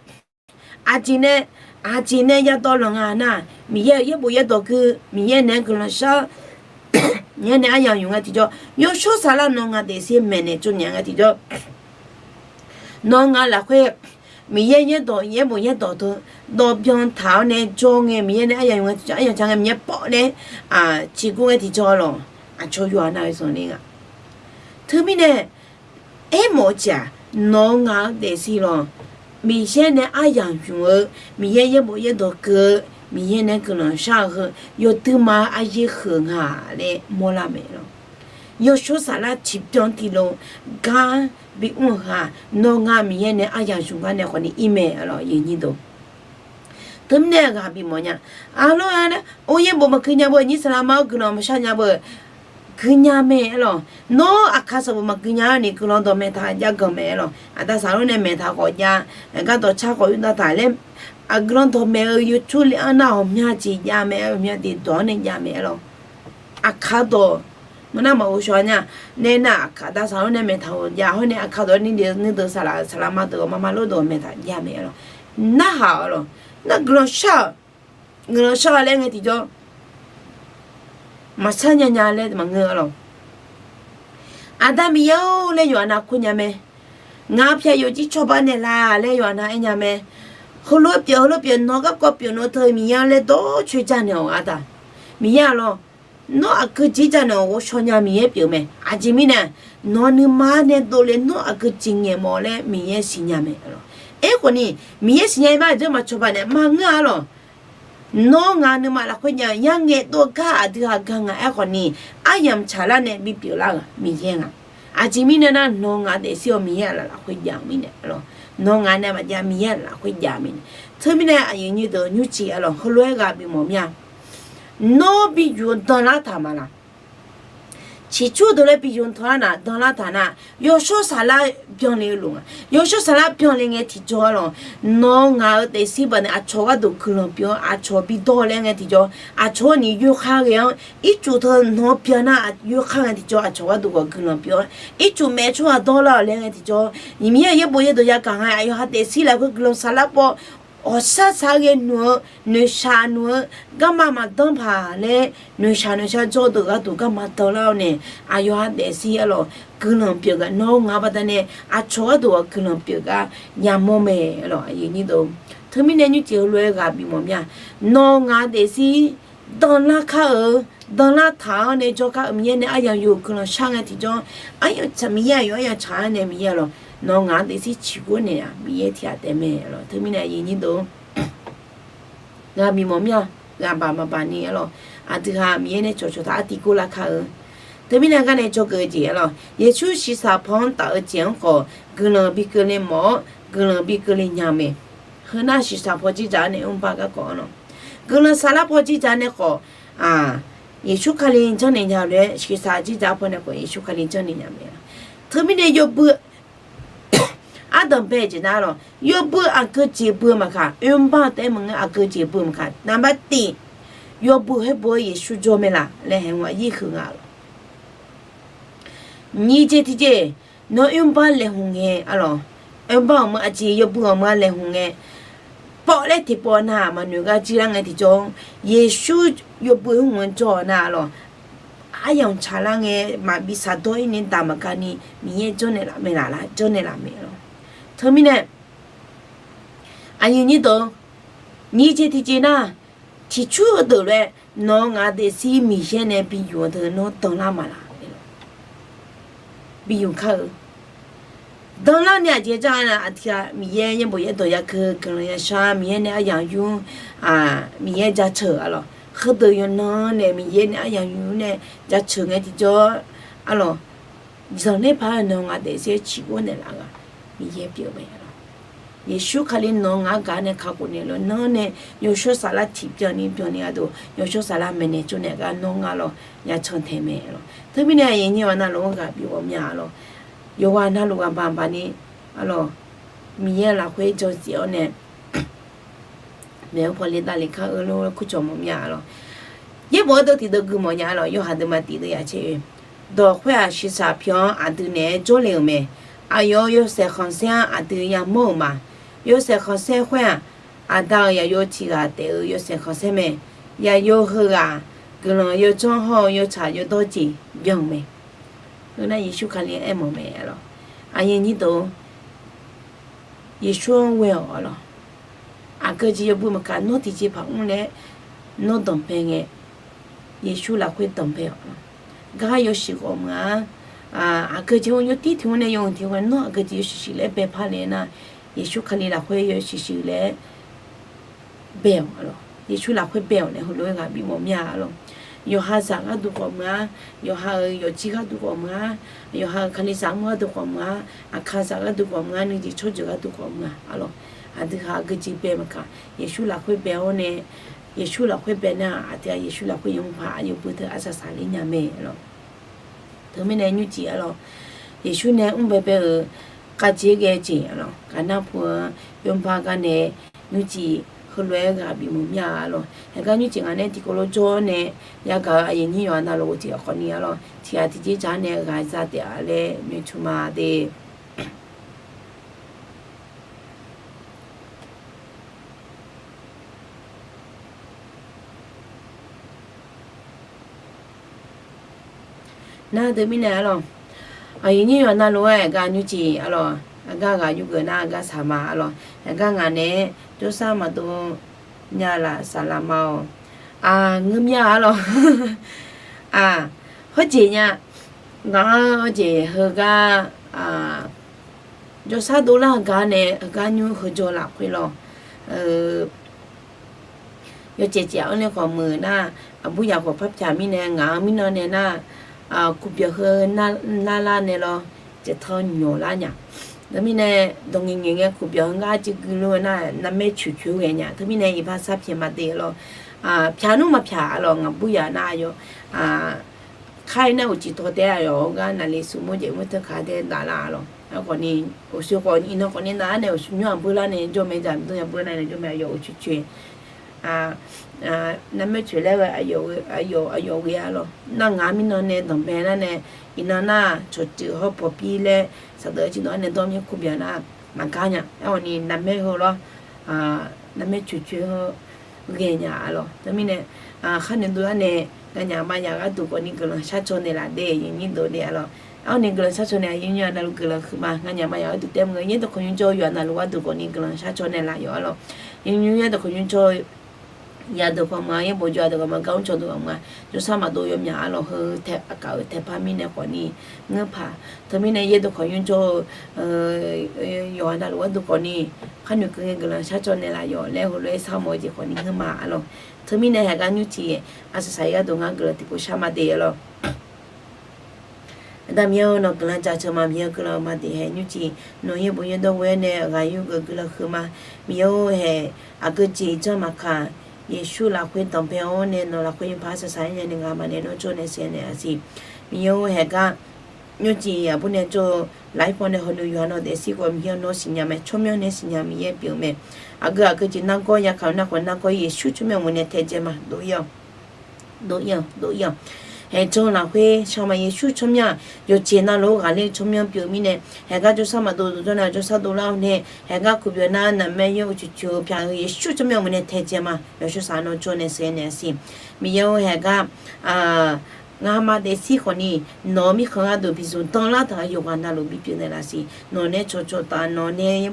Aqjeq nae, aqjeq nae yadawv lanq nga nar, Miqyaer-euq yaerbof yaerdawq gui, Miqyaer naeq-aer guiqlanq shar, Miqyaer nae aryamq yuf ngae tiqjawr, yawshawr saflar nawq-eu ngaq daefzir maeqnaeq tsovnaeq ngae tiqjawr, nawq-eu ngaq lafkhoer Miqyaer yaerdawq yaerbof yaerdawq deuq dawv byan taq-awr nae jawr ngae, Miqyaer nae aryamq yuf ngae tiqjawr, aryamq ca ngae Miqyaer pawv nae ciqgur ngae tiqjawr lawq. Aqcawq yawqha navluf zanqler nga. Teumirnae, aermawf-eu jeq-aq, nawq-eu ngaq-eu daefzir lawq. Miqyaer nae aryamq yuf-eu, Miqyaer yaerbof yaerdawq keuv-eu, Miqyaer nae guiqlanq shar-eu heu yawduima aryaer huiq nga laer mawrlar mae lawq. Yawshawr saflar tiqbyan tiqlof gar bimr-eu heu-aq, nawr ngar Miqyaer nae aryamq yuf gar nae khawfni ir mae lawq. Teumirnae ghaq bimawf nya. Arlawr-a, or yaerbof maqgui nya beu, nyir saqlaq ma-awr guiqlanq maqshar nya beu, gui nya mae aer lawq. Nawr aqkar sanqbof maqgui nya-awr ni guiqlanq dawq maeqtaq jav ganq mae aer lawq. Aqda saqlor nae maeqtaq khawf jav, aqgar dawqcar khawf yurdar taq laer, aqguiqlanq dawq maeq-eu yawcur le-anr nar ghawqmya jeq jav mae aer, ghawqmya jeq dawq-anr nae jav mae aer lawq. Aqkar dawq ngeur nar maqghov shaw nya. Nae nar aqkar aqda saqlor nae maeqtaq-awr jav hawr nae aqkar dawq-anr nuideuq saqlaq, saqlaq ma deuq-awq maqma lor deuq-awq maeqtaq jav mae aer lawq. Narhaq-awq lawq. Nar guiqlanq shar-awq, guiqlanq shar-awq laer ngae tiqjawr, maqshar nya nya laer maqngeur-a lawq. Aqda Miqyaer-or laer yawqha nav kur nya mae. Ngaq pyaq yawqjir cawba naeqlaf laer yawqha nav aer nya mae. Heulof-aer pyeuf, heulof pyeuf, nawq garkawv pyeuf nawq-eu teu Miqyaer-anr laer dawrcoeni janaeq-awq aqda. Miqyaer-a lawq. Nawr aqgeu jeq janaeq-awq ghovshaw nya Miqyaer pyeuf mae. Aqjeq mirnae, nawq nuima nae dovle nawr aqgeu jeq ngaeq mawf laer Miqyaer siqnya mae aer lawq. Aerkhawfni, Miqyaer siqnya-ir ma aqjeq maqcawba naeq maqngeur-a lawq. Nawr ngaq nuima lafkhoer jav-eu yarngae dov-eu gar aqdui ghaq ga nga aerkhawfni, aryamq tsaqlar nae bipyeuf lar-euq Miqyaer nga. Aqjeq mirnae nar, nawq-eu ngaq daefzir-awr Miqyaer aqlaf lafkhoer jav-eu mirnae aer lawq. Nawq-eu ngaq nae maqjav Miqyaer aqlaf lafkhoer jav-eu mirnae. Teumirnae aqyuif nyir deuq nymrcif aer lawq, heulof-aer ghaq bimawf mir-a. Nawr bi yuf-eu danlar taq maqlaq. Ciqcur deuq laer bi yuf-eu tanlar nar, danlar taq nar, yawshawr saflar byanle-eu lof nga. Yawshawr saflar byanle ngae tiqjawr-a lawq. Nawq-eu ngaq-eu daefzir baqdanae aqcawq gharduq guiqlanq pyeuf-awr aqcawq bidawr laer ngae tiqjawr, aqcawq-anr ni yoerkhar ghae-anr, ircuf teu nawq-anr byan nar yoerkhar ngae tiqjawr, aqcawq gharduq khawf guiqlanq pyeuf-awr, ircuf maeq-eu tsawrhaq dawrlar-awq laer ngae tiqjawr, nyiq Miqyaer-euq yaerbof yaerdawq yagaq nga, aqyawf ha daefzir lafkhoer guiqlanq saflar pov, ghawqshaq shaq-aer ghae nuq-eu, noeqshaq nuq-eu, garma maqdanr paq laer, noeqshaq noeqshaq jawr-eu deuq gharduq garma danlar-awr nae, aqyawf ha daefzir aer lawq, guiqlanq pyeuf gar nawq-eu ngaq baqdanae aqcawq gharduq-aq guiqlanq pyeuf gar yamawr mae aer lawq. Aqyuif nyir deuq, teumirnae nymrcif heulof-aer ghaq bimawf mir-a. Nawq-eu ngaq daefzir danlar kar-eu, danlar taq-awr nae jawrgar-eu Miqyaer nae aryamq yuf-eu guiqlanq shar ngae tiqjawr, aryamq tsaq Miqyaer aqyawf aryamq tsaq-awr nae Miqyaer aer lawq, nawq-eu ngaq-anr daefzir ciqgur naeq-a Miqyaer tiq ghaq taef mae aer lawq. Teumirnae aqyuif nyir deuq, ghaq bimawf mir-a. Ghaq baq maqbaq ni aer lawq, aqdui ghaq Miqyaer nae cawqcawq taq artiv gor lar kar-eu. Teumirnae gar nae dzawgeuf-eu jeq aer lawq, Yeqsur shiqshaq paw-anr taf-eu jeq-anr khawf guiqlanq bi keuvle mawf-awr guiqlanq bi keuvle nya mae. Heu nar shiqshaq paw dzirdzaq-awr nae mrbar garkawv-anr lawq, guiqlanq saflar paw dzirdzaq nae khawf, Yeqsur Kali janrnaeq nya-eu lof-aer shiqshaq dzirdzaq paw nae khawf Yeqsur Kali janrnaeq nya mae. Teumirnae yawbui ardanq bae-eu jeq nar lawq, yawbui aqgeu jeq bui-eu maqkaq, oerbar taef-aer maqngeur, aqgeu jeq bui-eu maqkaq, naqbar tiq, yawbui khoer bui-eu Yeqsur jawr mae laf laer haeq-aer aqyir huiq nga lawq. Nyiq jeq tiqjeq, nawr oerbar laeqhmq ngae aer lawq, oerbar ghawqmya aqjeq yawbui ghawqmya laeqhmq ngae, pawv laer tiqpawf nav maqnoeq gar jir lar ngae tiqjawr, Yeqsur yawbui khoer mq-anr jawr-eu nar lawq, aryamq tsaqlar ngae maqbi shaqdawr-ir ni daq maqgaq ni Miqyaer janrnaeq laf mae laf lar, janrnaeq laf mae lawq. Teumirnae aqyuif nyir deuq, nyiq jeq tiqjeq nar, ciqcur heudeuq lof-aer nawq-eu ngaq daefzir Miqyaer nae bi yuf-eu teu nawr danlar maqlaq, bi yuf kar-eu. Danlar nae aqjeq jar-a nar, aqdui-aq Miqyaer yaerbof yaerdawq yagaq, guiqlanq yashar, Miqyaer nae aryamq yur, Miqyaer jaceuq aer lawq, heudeuq yawqnan nae Miqyaer nae aryamq yur nae jaceuq ngae tiqjawr aer lawq, zanqler paq-aer nawq-eu ngaq daefzir ciqgur naeqlaf-eu ghaq Miqyaer pyeuf mae aer lawq. Yeqsur Kali nawq-eu ngaq-anr gaq nae kakhof naeq lawq, nawr nae yawshawr saflar tiqbyan ni byan ni gharduq yawshawr saflar maeqnaeq tsovnaeq gar nawr ngar lawq, yacan taeq mae aer lawq. Teumirnae aqyuif nyir-awr navluf-anr ghaq bimawf mir-a aer lawq. Yawqghaq navluf ghaq baq baq ni aer lawq, Miqyaer lafkhoer jan siq-awr nae maeq-eu pawle davle kar-eu lof-aer kurcawq mawf mir-a aer lawq. Yaerbof-anr deuv tiqdeuv gui mawf nya-a lawq. Yawhaiq deuvma tiqdeuv yaf caer-eu, dawq khoer-aq shiqshaq pyeuf-anr aqdui naeq-aer jawrle-euq mae. Aqyawf-euq yawshaef khanqsaer-anr aqdui yamawr-euq ma. Yawshaef khanqsaer khoer-aq, Aqda-euq yaqyo tiq ghaq taef-eu yawshaef khanqsaer mae. Yaqyo heughaq guiqlanq yawdzanr hawr-eu yawtsaq yawdawr jeq byan-euq mae. Heu nar Yeqsur Kali-anr aermawf mae-a lawq. Aqyuif aqnyir deuq, Yeqsur-anr ghoe-awq-a lawq. Aqgeu jeq yawbui maqkaq, nawr tiqjeqpaq mr laer nawr danqbae ngae, Yeqsur lafkhoer danqbae-awq lawq. Gar yawshuif ghawqmeuq-a. Aqgeu jeq-anr yawtir tiq mr nae yawhuiq tiq mr nae nawr aqgeu jeq yawshuif shuif laer baepar le nar, Yeqsur Kali lafkhoer yawshuif shuif laer bae-awq-a lawq. Yeqsur lafkhoer bae-awq nae heulof-aer ghaq bifmawf mir-a-a lawq. Yawqha zaq gharduq ghawqmeuq-a. Yawqha-euq yawqjir gharduq ghawqmeuq-a. Yawqha-euq Kalizaq mr gharduq ghawqmeuq-a. Aqkaqzaq gharduq ghawqmeuq-a. Nuijeq tsawrjeuq gharduq ghawqmeuq-a-a lawq. Aqdui ha aqgeu jeq bae maqkaq, Yeqsur lafkhoer bae-awr nae, Yeqsur lafkhoer bae nar-aq, aqdui ha Yeqsur lafkhoer yawmuiq paq aqyawf bui teu arsaq saqler nya mae-a lawq. Teumirnae nymrcif-a lawq, Yeqsur nae mrbae bae-euq khavjeq ghae-eu jeq-a lawq, gaqnar pu-eu yawmuiq paq gar nae nymrcif heulof-aer ghaq bifmawf mir-a-a lawq. Haeqgar nymrcif ngaq nae tiqkawv lof jawr-awr nae yagaq-euq aqyuif aqnyir yawqha navluf tiqghaq khawfni-a lawq, tiqghaq tiqjeq dzaq-awr nae ghaq za taef-a laer noeqtmq ma de. Nar deuq mirnae-a lawq, aqyuif aqnyir yawqha navluf-aer aqgar nymrcif-a lawq, aqgar ghaq yurgeuf nar aqgar saq ma-a lawq. Haeqgar ngaq nae jawrsar maqdov nya laf saqlaq ma-awq. Aq, ngeur mir-a-a lawq. Aq, hawjeq nya, ngaq-anr hawjeq heugar jawrsar dovlar-eu gar nae heugar nymr heu jawr lafkhoer lawq. Yawcaev caev-anr nae khawf meuq nar, aqbur yaq khawf par pyaq mirnae ngaq-anr mirnan nae nar, kuqbyaq heu narlar nae lawr, caev tanr nyawq lar nya. Teumirnae dawq ngaeq ngaeq ngae kuqbyaq heu ngar arcuiv gui lof-eu nar navmaer coeq coeq-eu ghae nya. Teumirnae iqbax sar pyaeq ma de-a lawq. Pyaq nmr maqpyaq-a lawq, ngaqbur yaq nar aqyawf kar-ir nar uqcif taw taef-aer aqyawf-anr gar naqli smrmawr jaeq mawr teu kaq dae daflar-a lawq. Aerkhawfni, uqshoe khawf iqnan khawfni nav-ar nae uqshoe nymr aqbur lar nae jawr mae, jaqmyr dawr yabur lar nae jawr mae, aqyawf uqcif coeq navmaer coeq laer ghae aqyawf, aqyawf ghae-a lawq. Nar ngaq-anr mirnan nae danqbae nar nae, iqnan nar cawqtsuif hawr pawqpir laer saqdeuq-aer ciqdawq-ar nae dawr mir kuqbyaq nar maqgar nya. Aerkhawfni navmaer heu lawr, navmaer coeq coeq heu ghae nya-a lawq. Teumirnae, khar noeqdov-ar nae, nganyaf maqyaf gharduq khawfni guiqlanq sharcaw naeqlaf de, aqyuif aqnyir deuq de-a lawq. Aerkhawfni guiqlanq sharcaw naeq, aqyuif aqnyir yawqha navluf guiqlanq huiqma. Nganyaf maqyaf gharduq taef maqngeur, yaerdawq khawqnymr jawr-eu yawqha navluf gharduq khawfni guiqlanq sharcaw naeqlaf yawf-a lawq. Aqyuif aqnyir yawqha navluf gharduq khawqnymr jawr-eu yadeuq khawqma, yaerbof jawr-eu yadeuq khawqma, gar mr caw deuq khawqma, jawrsar maqdov yawmyaq-a lawq. Heu tae aqkaf-euq taepar mirnae khawfni ngeur paq. Teumirnae yaerdawq khawqnymr jawr-eu yawqha navluf gharduq khawfni, khar noeqkeuv ngae guiqlanq sharcaw naeqlaf yawf laer heulof-aer sharmawf-eu jeq khawfni ngeur ma-a lawq. Teumirnae haeqgar nymrcif aqsaqsaq-ir gharduq ngar guiqlanq tiqpov shar ma de-a lawq. Aqda Miqyaer-or, nawq guiqlanq jaceuq ma. Miqyaer-eu guiqlanq-eu ma de haeq nymrcif nawq yaerbof yaerdawr ghoe-aer nae ghaq yurgeuf guiqlanq huiqma. Miqyaer-or, haeq aqgeu jeq janr maqkaq, Yeqsur lafkhoer danqbae-awr nae nawq lafkhoer yawpaq arsaq saq-aer nae ngaq maqnaeq nawr jawr nae sheuqnaeq-a siq. Miqyaer-or, haeqgar nymrcif aqbur nae jawr-eu lafkhoer nae hawnu yawqha nawr daefzir khawf, Miqyaer-or, nawr siqnya mae. Tsawrmyanr nae siqnya Miqyaer pyeuf-eu mae. Aqgeu aqgeu jeq nargawr, yakaq-eu nar khawf nargawr, Yeqsur tsawrmyanr-eu meuq nae tae dzae ma. Dov-ir-awq, dov-ir-awq, dov-ir-awq. Haeq janr lafkhoer shar ma. Yeqsur tsawrmyanr yawqjeq navluf ghaqler tsawrmyanr pyeuf mirnae, haeqgar jawrsar maqdov dov jawr nar jawrsar dovlar-awr nae, haeqgar kuqbyaq nar naqmaer yaer uqcif coeq-eu pyaq-eu Yeqsur tsawrmyanr-eu meuq nae tae dzae ma. Yawshawr saq nawr jawr nae sheuqnaeq-a siq. Miqyaer-or, haeqgar ngamaf daefzir khawfni nawq-eu mirkhanq gharduq bi zmq danrlar taq-euq yawqghaq navluf bipyeuf naeqlaf siq. Nawq nae cawqcawq taf, nawq nae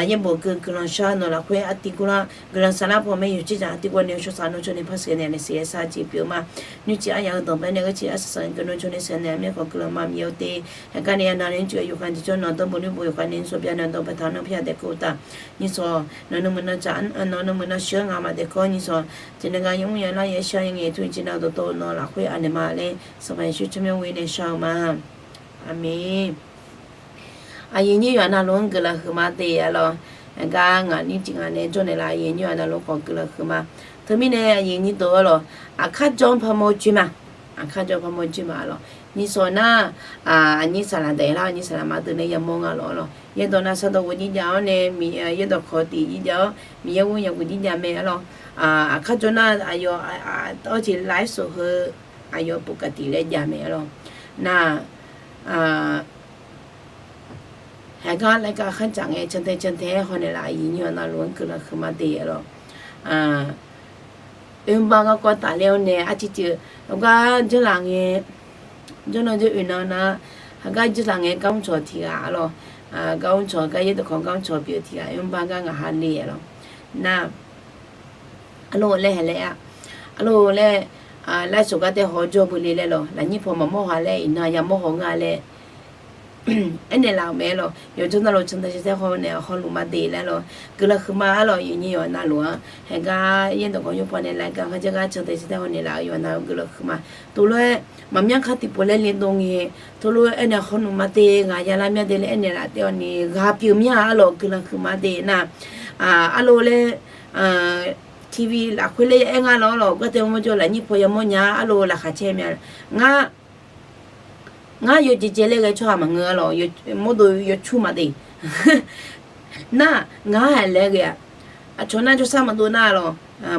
yaerbof gui guiqlanq shar, nawq lafkhoer artiv gurlar guiqlanq saflar pawmae yawqjeq zaq artiv gurlar nae yawshawr saq nawr jawr nae par sheuqnaeq nae sheuqnaeq shar jeq pyeuf ma. Nymrcif aryaq-eu danqbae nae gheurcif arsaq saq-eu guiqlanq jawr nae sheuqnaeq mirkhanq guiqlanq ma. Miqyaer-or, te haeqgar nae yanav nae nymrcif-eu yawqghaq jeq jawr nawq dawr bof nymr bof yawqghaq nae nymrcif bya nae dawr baetaq nawr parya daef keuv uqtaf. Nymrcif nawq nuima nawr tsaf, nawq nuima nawr sheuq-awr ngamaf daefkawr nymrcif. Jeq nae gar yawmr yawlar yaer shar yaer ngae tmr jeq nav dawqtawv-eu nawq lafkhoer anaeq ma laer Sanqpaq Yeqsur tsawrmyanr ghoe nae shar-eu ma. Aqmeq. Aqyuif aqnyir yawqha navluf-anr guiqlanq huiqma de-a lawq. Haeqgar ngaq nymrcif ngaq nae jawr naeqlaf aqyuif aqnyir yawqha navluf khawf guiqlanq huiqma. Teumirnae aqyuif aqnyir deuq-a lawq, aqkar jawr-anr parmawr joer ma. Aqkar jawr-anr parmawr joer ma-a lawq. Nyiq sawq nar, aqnyir saqlaq daef lar, aqnyir saqlaq ma deuq nae yamawr nga lawq arlawq. Yaerdawq nav shardawq ghof jir jav-awr nae, yaerdawq kawq tiq jir jav-awr, Miqyaer ghoer nya ghof jir jav mae arlawq. Aqkar jawr nar aqyawf, awr jeq laer sheuq heu, aqyawf puq kaqtiq laer jav mae arlawq. Nar, haegar laergar kharjaq ngae cantae cantae-aer hawnaeq laf, aqyuif nyir-awq navluf-anr guiqlanq huiqma de arlawq. Oerbar garkawv tafler-awr nae arciv civ-eu, gar jawrlaf ngae, jawrnan jawr oeqnan nar, haegar jawrlaf ngae gar mrcawq tiq ghaq arlawq. Gar mrcawq gar yaerdawq kawq gar mrcawq pyeuf-eu tiq ghaq oerbar gar ngaq ha le arlawq. Nar, arlawq laer hae laer-a, arlawq laer, laer shawq gar tae haw jawr beu le laer lawq, lafnyir paw maqmawr haw laer iqnan yamawr haw nga laer aernaeq laf-euq mae lawq. Yawqjawr navluf cantae cantae hawnaeq hawluf ma de laer lawq, guiqlanq huiqma arlawq. Aqyuif nyir-awq navluf-anr haegar yaerdawq kawq yawpaw nae laer gar kharjaer gar cantae cantae hawnaeq laf-eu yawqha navluf guiqlanq huiqma. Tov lof-aer maqmyanr kar tiqpov laer le dov ngae, tov lof-aer aernaeq hawluf ma de, ghaq ya lar myanr de laer aernaeq laf taef-awr ni ghaq pyeuf myanr-a arlawq, guiqlanq huiqma de nar. Arlawq laer, TV lafkhoer laer ya aer nga lawq arlawq, gar tae mawr jawr lafnyir paw yamawr nya arlawq, laqkhaq caer mya. Ngar, ngar yawjeq jae laer ghae tsawrhaq maqngeur arlawq, mawrdo yawcur ma de. Nar, ngar haeq laer ghae-aq, aqcawq nar jawrsar maqdov nar lawq,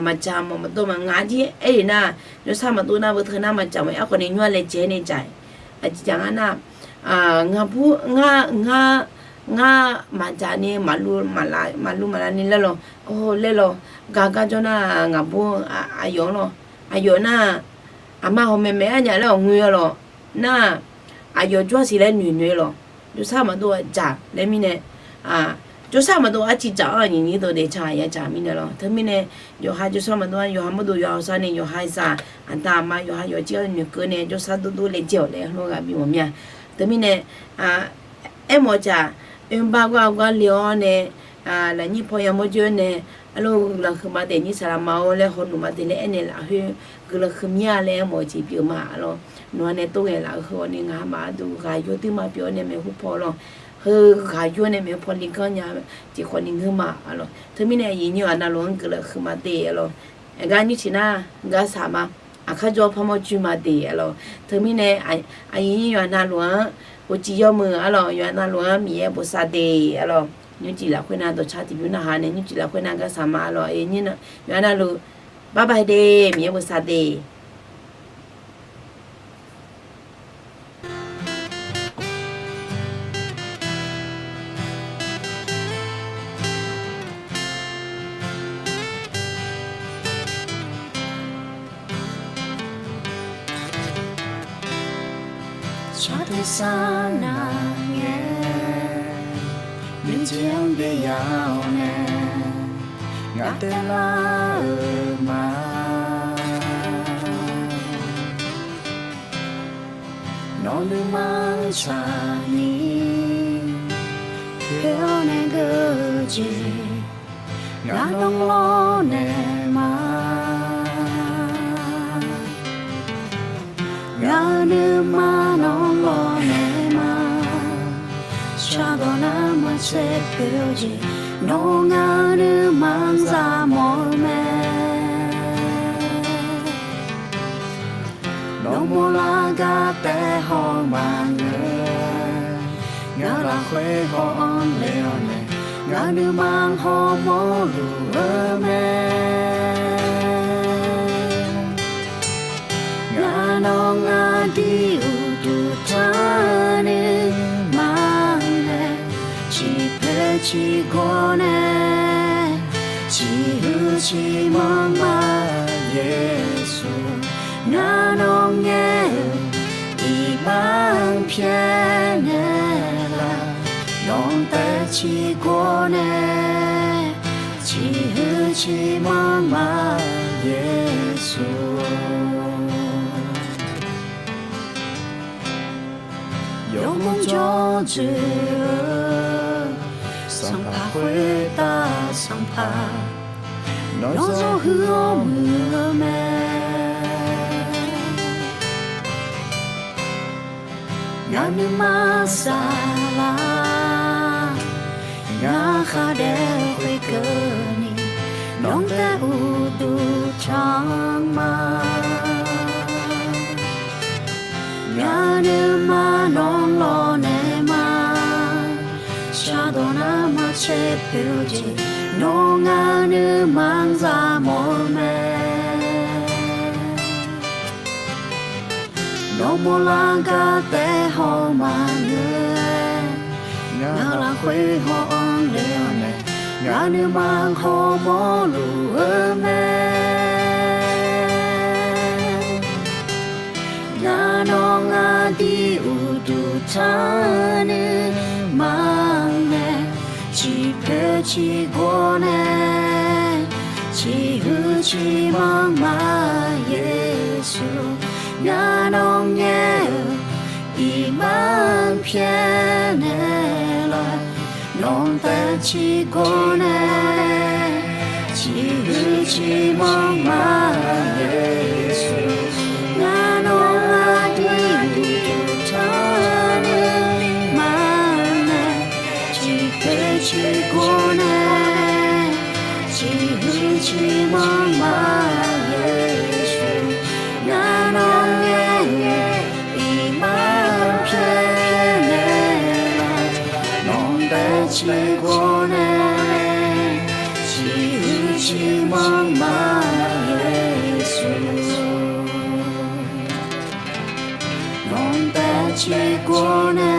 maqdzaq mawf maqdov ma ngaq jir aer-iq nar, jawrsar maqdov nar beu teu nar maqdzaq mawf-aer khawf ni nymr-a laejae nae dzaq-iq. Aqjeq dzaq ngar nar, ngaqbur, ngar, ngar, ngar maqdzaq ni maqlu maqlav ni laer lawq, laer lawq, gar gar jawr nar ngaqbur, aqyawf-anr lawq, aqyawf nar, aqma hawq maeqmaeq-aer nya laer-awq ngoe-a lawq. Nar, aqyawf jawr-a siq laer noeq noeq-eu lawq. Jawrsar maqdov-a dzaq laer mirnae, jawrsar maqdov arciv dzaq-anr aqnyir nyir dov daef ca ya dzaq mirnae lawq. Teumirnae, yawqha jawrsar maqdov-a, yawqha mawrdo yawqha hawsar nae yawqha zaq, aqda aqma yawqha yawqjir-anr noeqkeuv nae jawrsar dov dov laejae jae-awq laer heulof ghaq bimawf mir-a. Teumirnae, aermawf-eu tsaq, oerbar gar gar le-awr nae, lafnyir paw yamawr jawr nae, arlawq guiqlanq huiqma daef nyir saqlaq ma-awr laer hawluf ma de laer aernaeq laf khoer, guiqlanq huiqmya laer aermawf-eu jeq pyeuf ma arlawq. Nawq-anr nae tov ngaeq laf-eu heu-awr ni ngaq ha maqha duq ghaq yawr duir ma pyeuf-awr nae maeqhu paw lawq. Heu ghaq yawr nae maeqhu paw li ganr nya jeq khawf ni ngeur ma arlawq. Teumirnae aqyuif nyir-awq navluf-anr guiqlanq huiqma de arlawq. Aqgar nyir ciq nar, gar saq ma. Aqkar jawr parmawr juir ma de arlawq. Teumirnae, aqyuif nyir yawqha navluf-anr uqcif yawmuiq arlawq, yawqha navluf-anr Miqyaer bosav de arlawq. Nymrcif lafkhoer nav dawqtsaev tiqbymr narhaq nae nymrcif lafkhoer nav gar saq ma arlawq. Yawqha navluf, bye bye de, Miqyaer bosav de. Tsawrtuiq sar nar ngae, miqjeq-anr byav-awr nae, ngaq taelar-euq ma. Nawq nuima-anr tsaqni, poeq-awr nae geur-eu jeq, ngaq nawr lawrnaeq ma. Ngaq-euq nuima nawr lawrnaeq ma. Shardawq nar maqtser poeq-eu jeq, nawr ngaq-euq nuima-anr za mawf-eu mae. Nawr mawrlar gar taef haw maqngeur, ngaq lafkhoer haw-anr le-awr nae, ngaq nuima hawmawr luf-eu mae. Ngaq nawr ngaq dui uqduq tanr nuima nae, ciqpoeq ciqgawr nae, ciqhuiq ciqmanr ma Yeqsur. Ngaq nawr ngaer-euq iqbax-anr pyaeqnaeq laf, nawq-anr taef ciqgawr nae, ciqhuiq ciqmanr ma Yeqsur. Yawmuiq jawr dzoeq-eu, Sanqpaq khoertav Sanqpaq, nawr zawhuiq-awr muiq-eu mae. Ngaq nuima saqlaq, ngaq khar daef khoerkeuvni, nawq-anr taef uqduq tanq ma. Ngaq poeq-eu jeq, nawr ngar nuima-anr zar mawf-eu mae. Nawmaf lavgar taef haw maqngeur-aer, ngaq lafkhoer haw-anr le-awr nae, ngaq nuima hawmawr luf-eu mae. Ngar nawr ngar dir uqduq taq nuima-anr nae, ciqpoeq ciqgor nae, ciqhuiq ciqmanq ma, Yeqsur. Ngar nawr ngaer-eu iqbax pyaeqnaeq laf, nawq-anr taef ciqgor nae, ciqhuiq ciqmanq ma, Yeqsur. Ngar nawr ngar dir uqduq taq nuima-anr nae, ciqpoeq ciqgor nae, ciqhuiq ciqmanq ma, Yeqsur. Ngar nawr ngaer-eu iqbax pyaeqnaeq laf, nawq-anr taef ciqgor nae, ciqhuiq ciqmanq ma, Yeqsur. Nawq-anr taef ciqgor nae,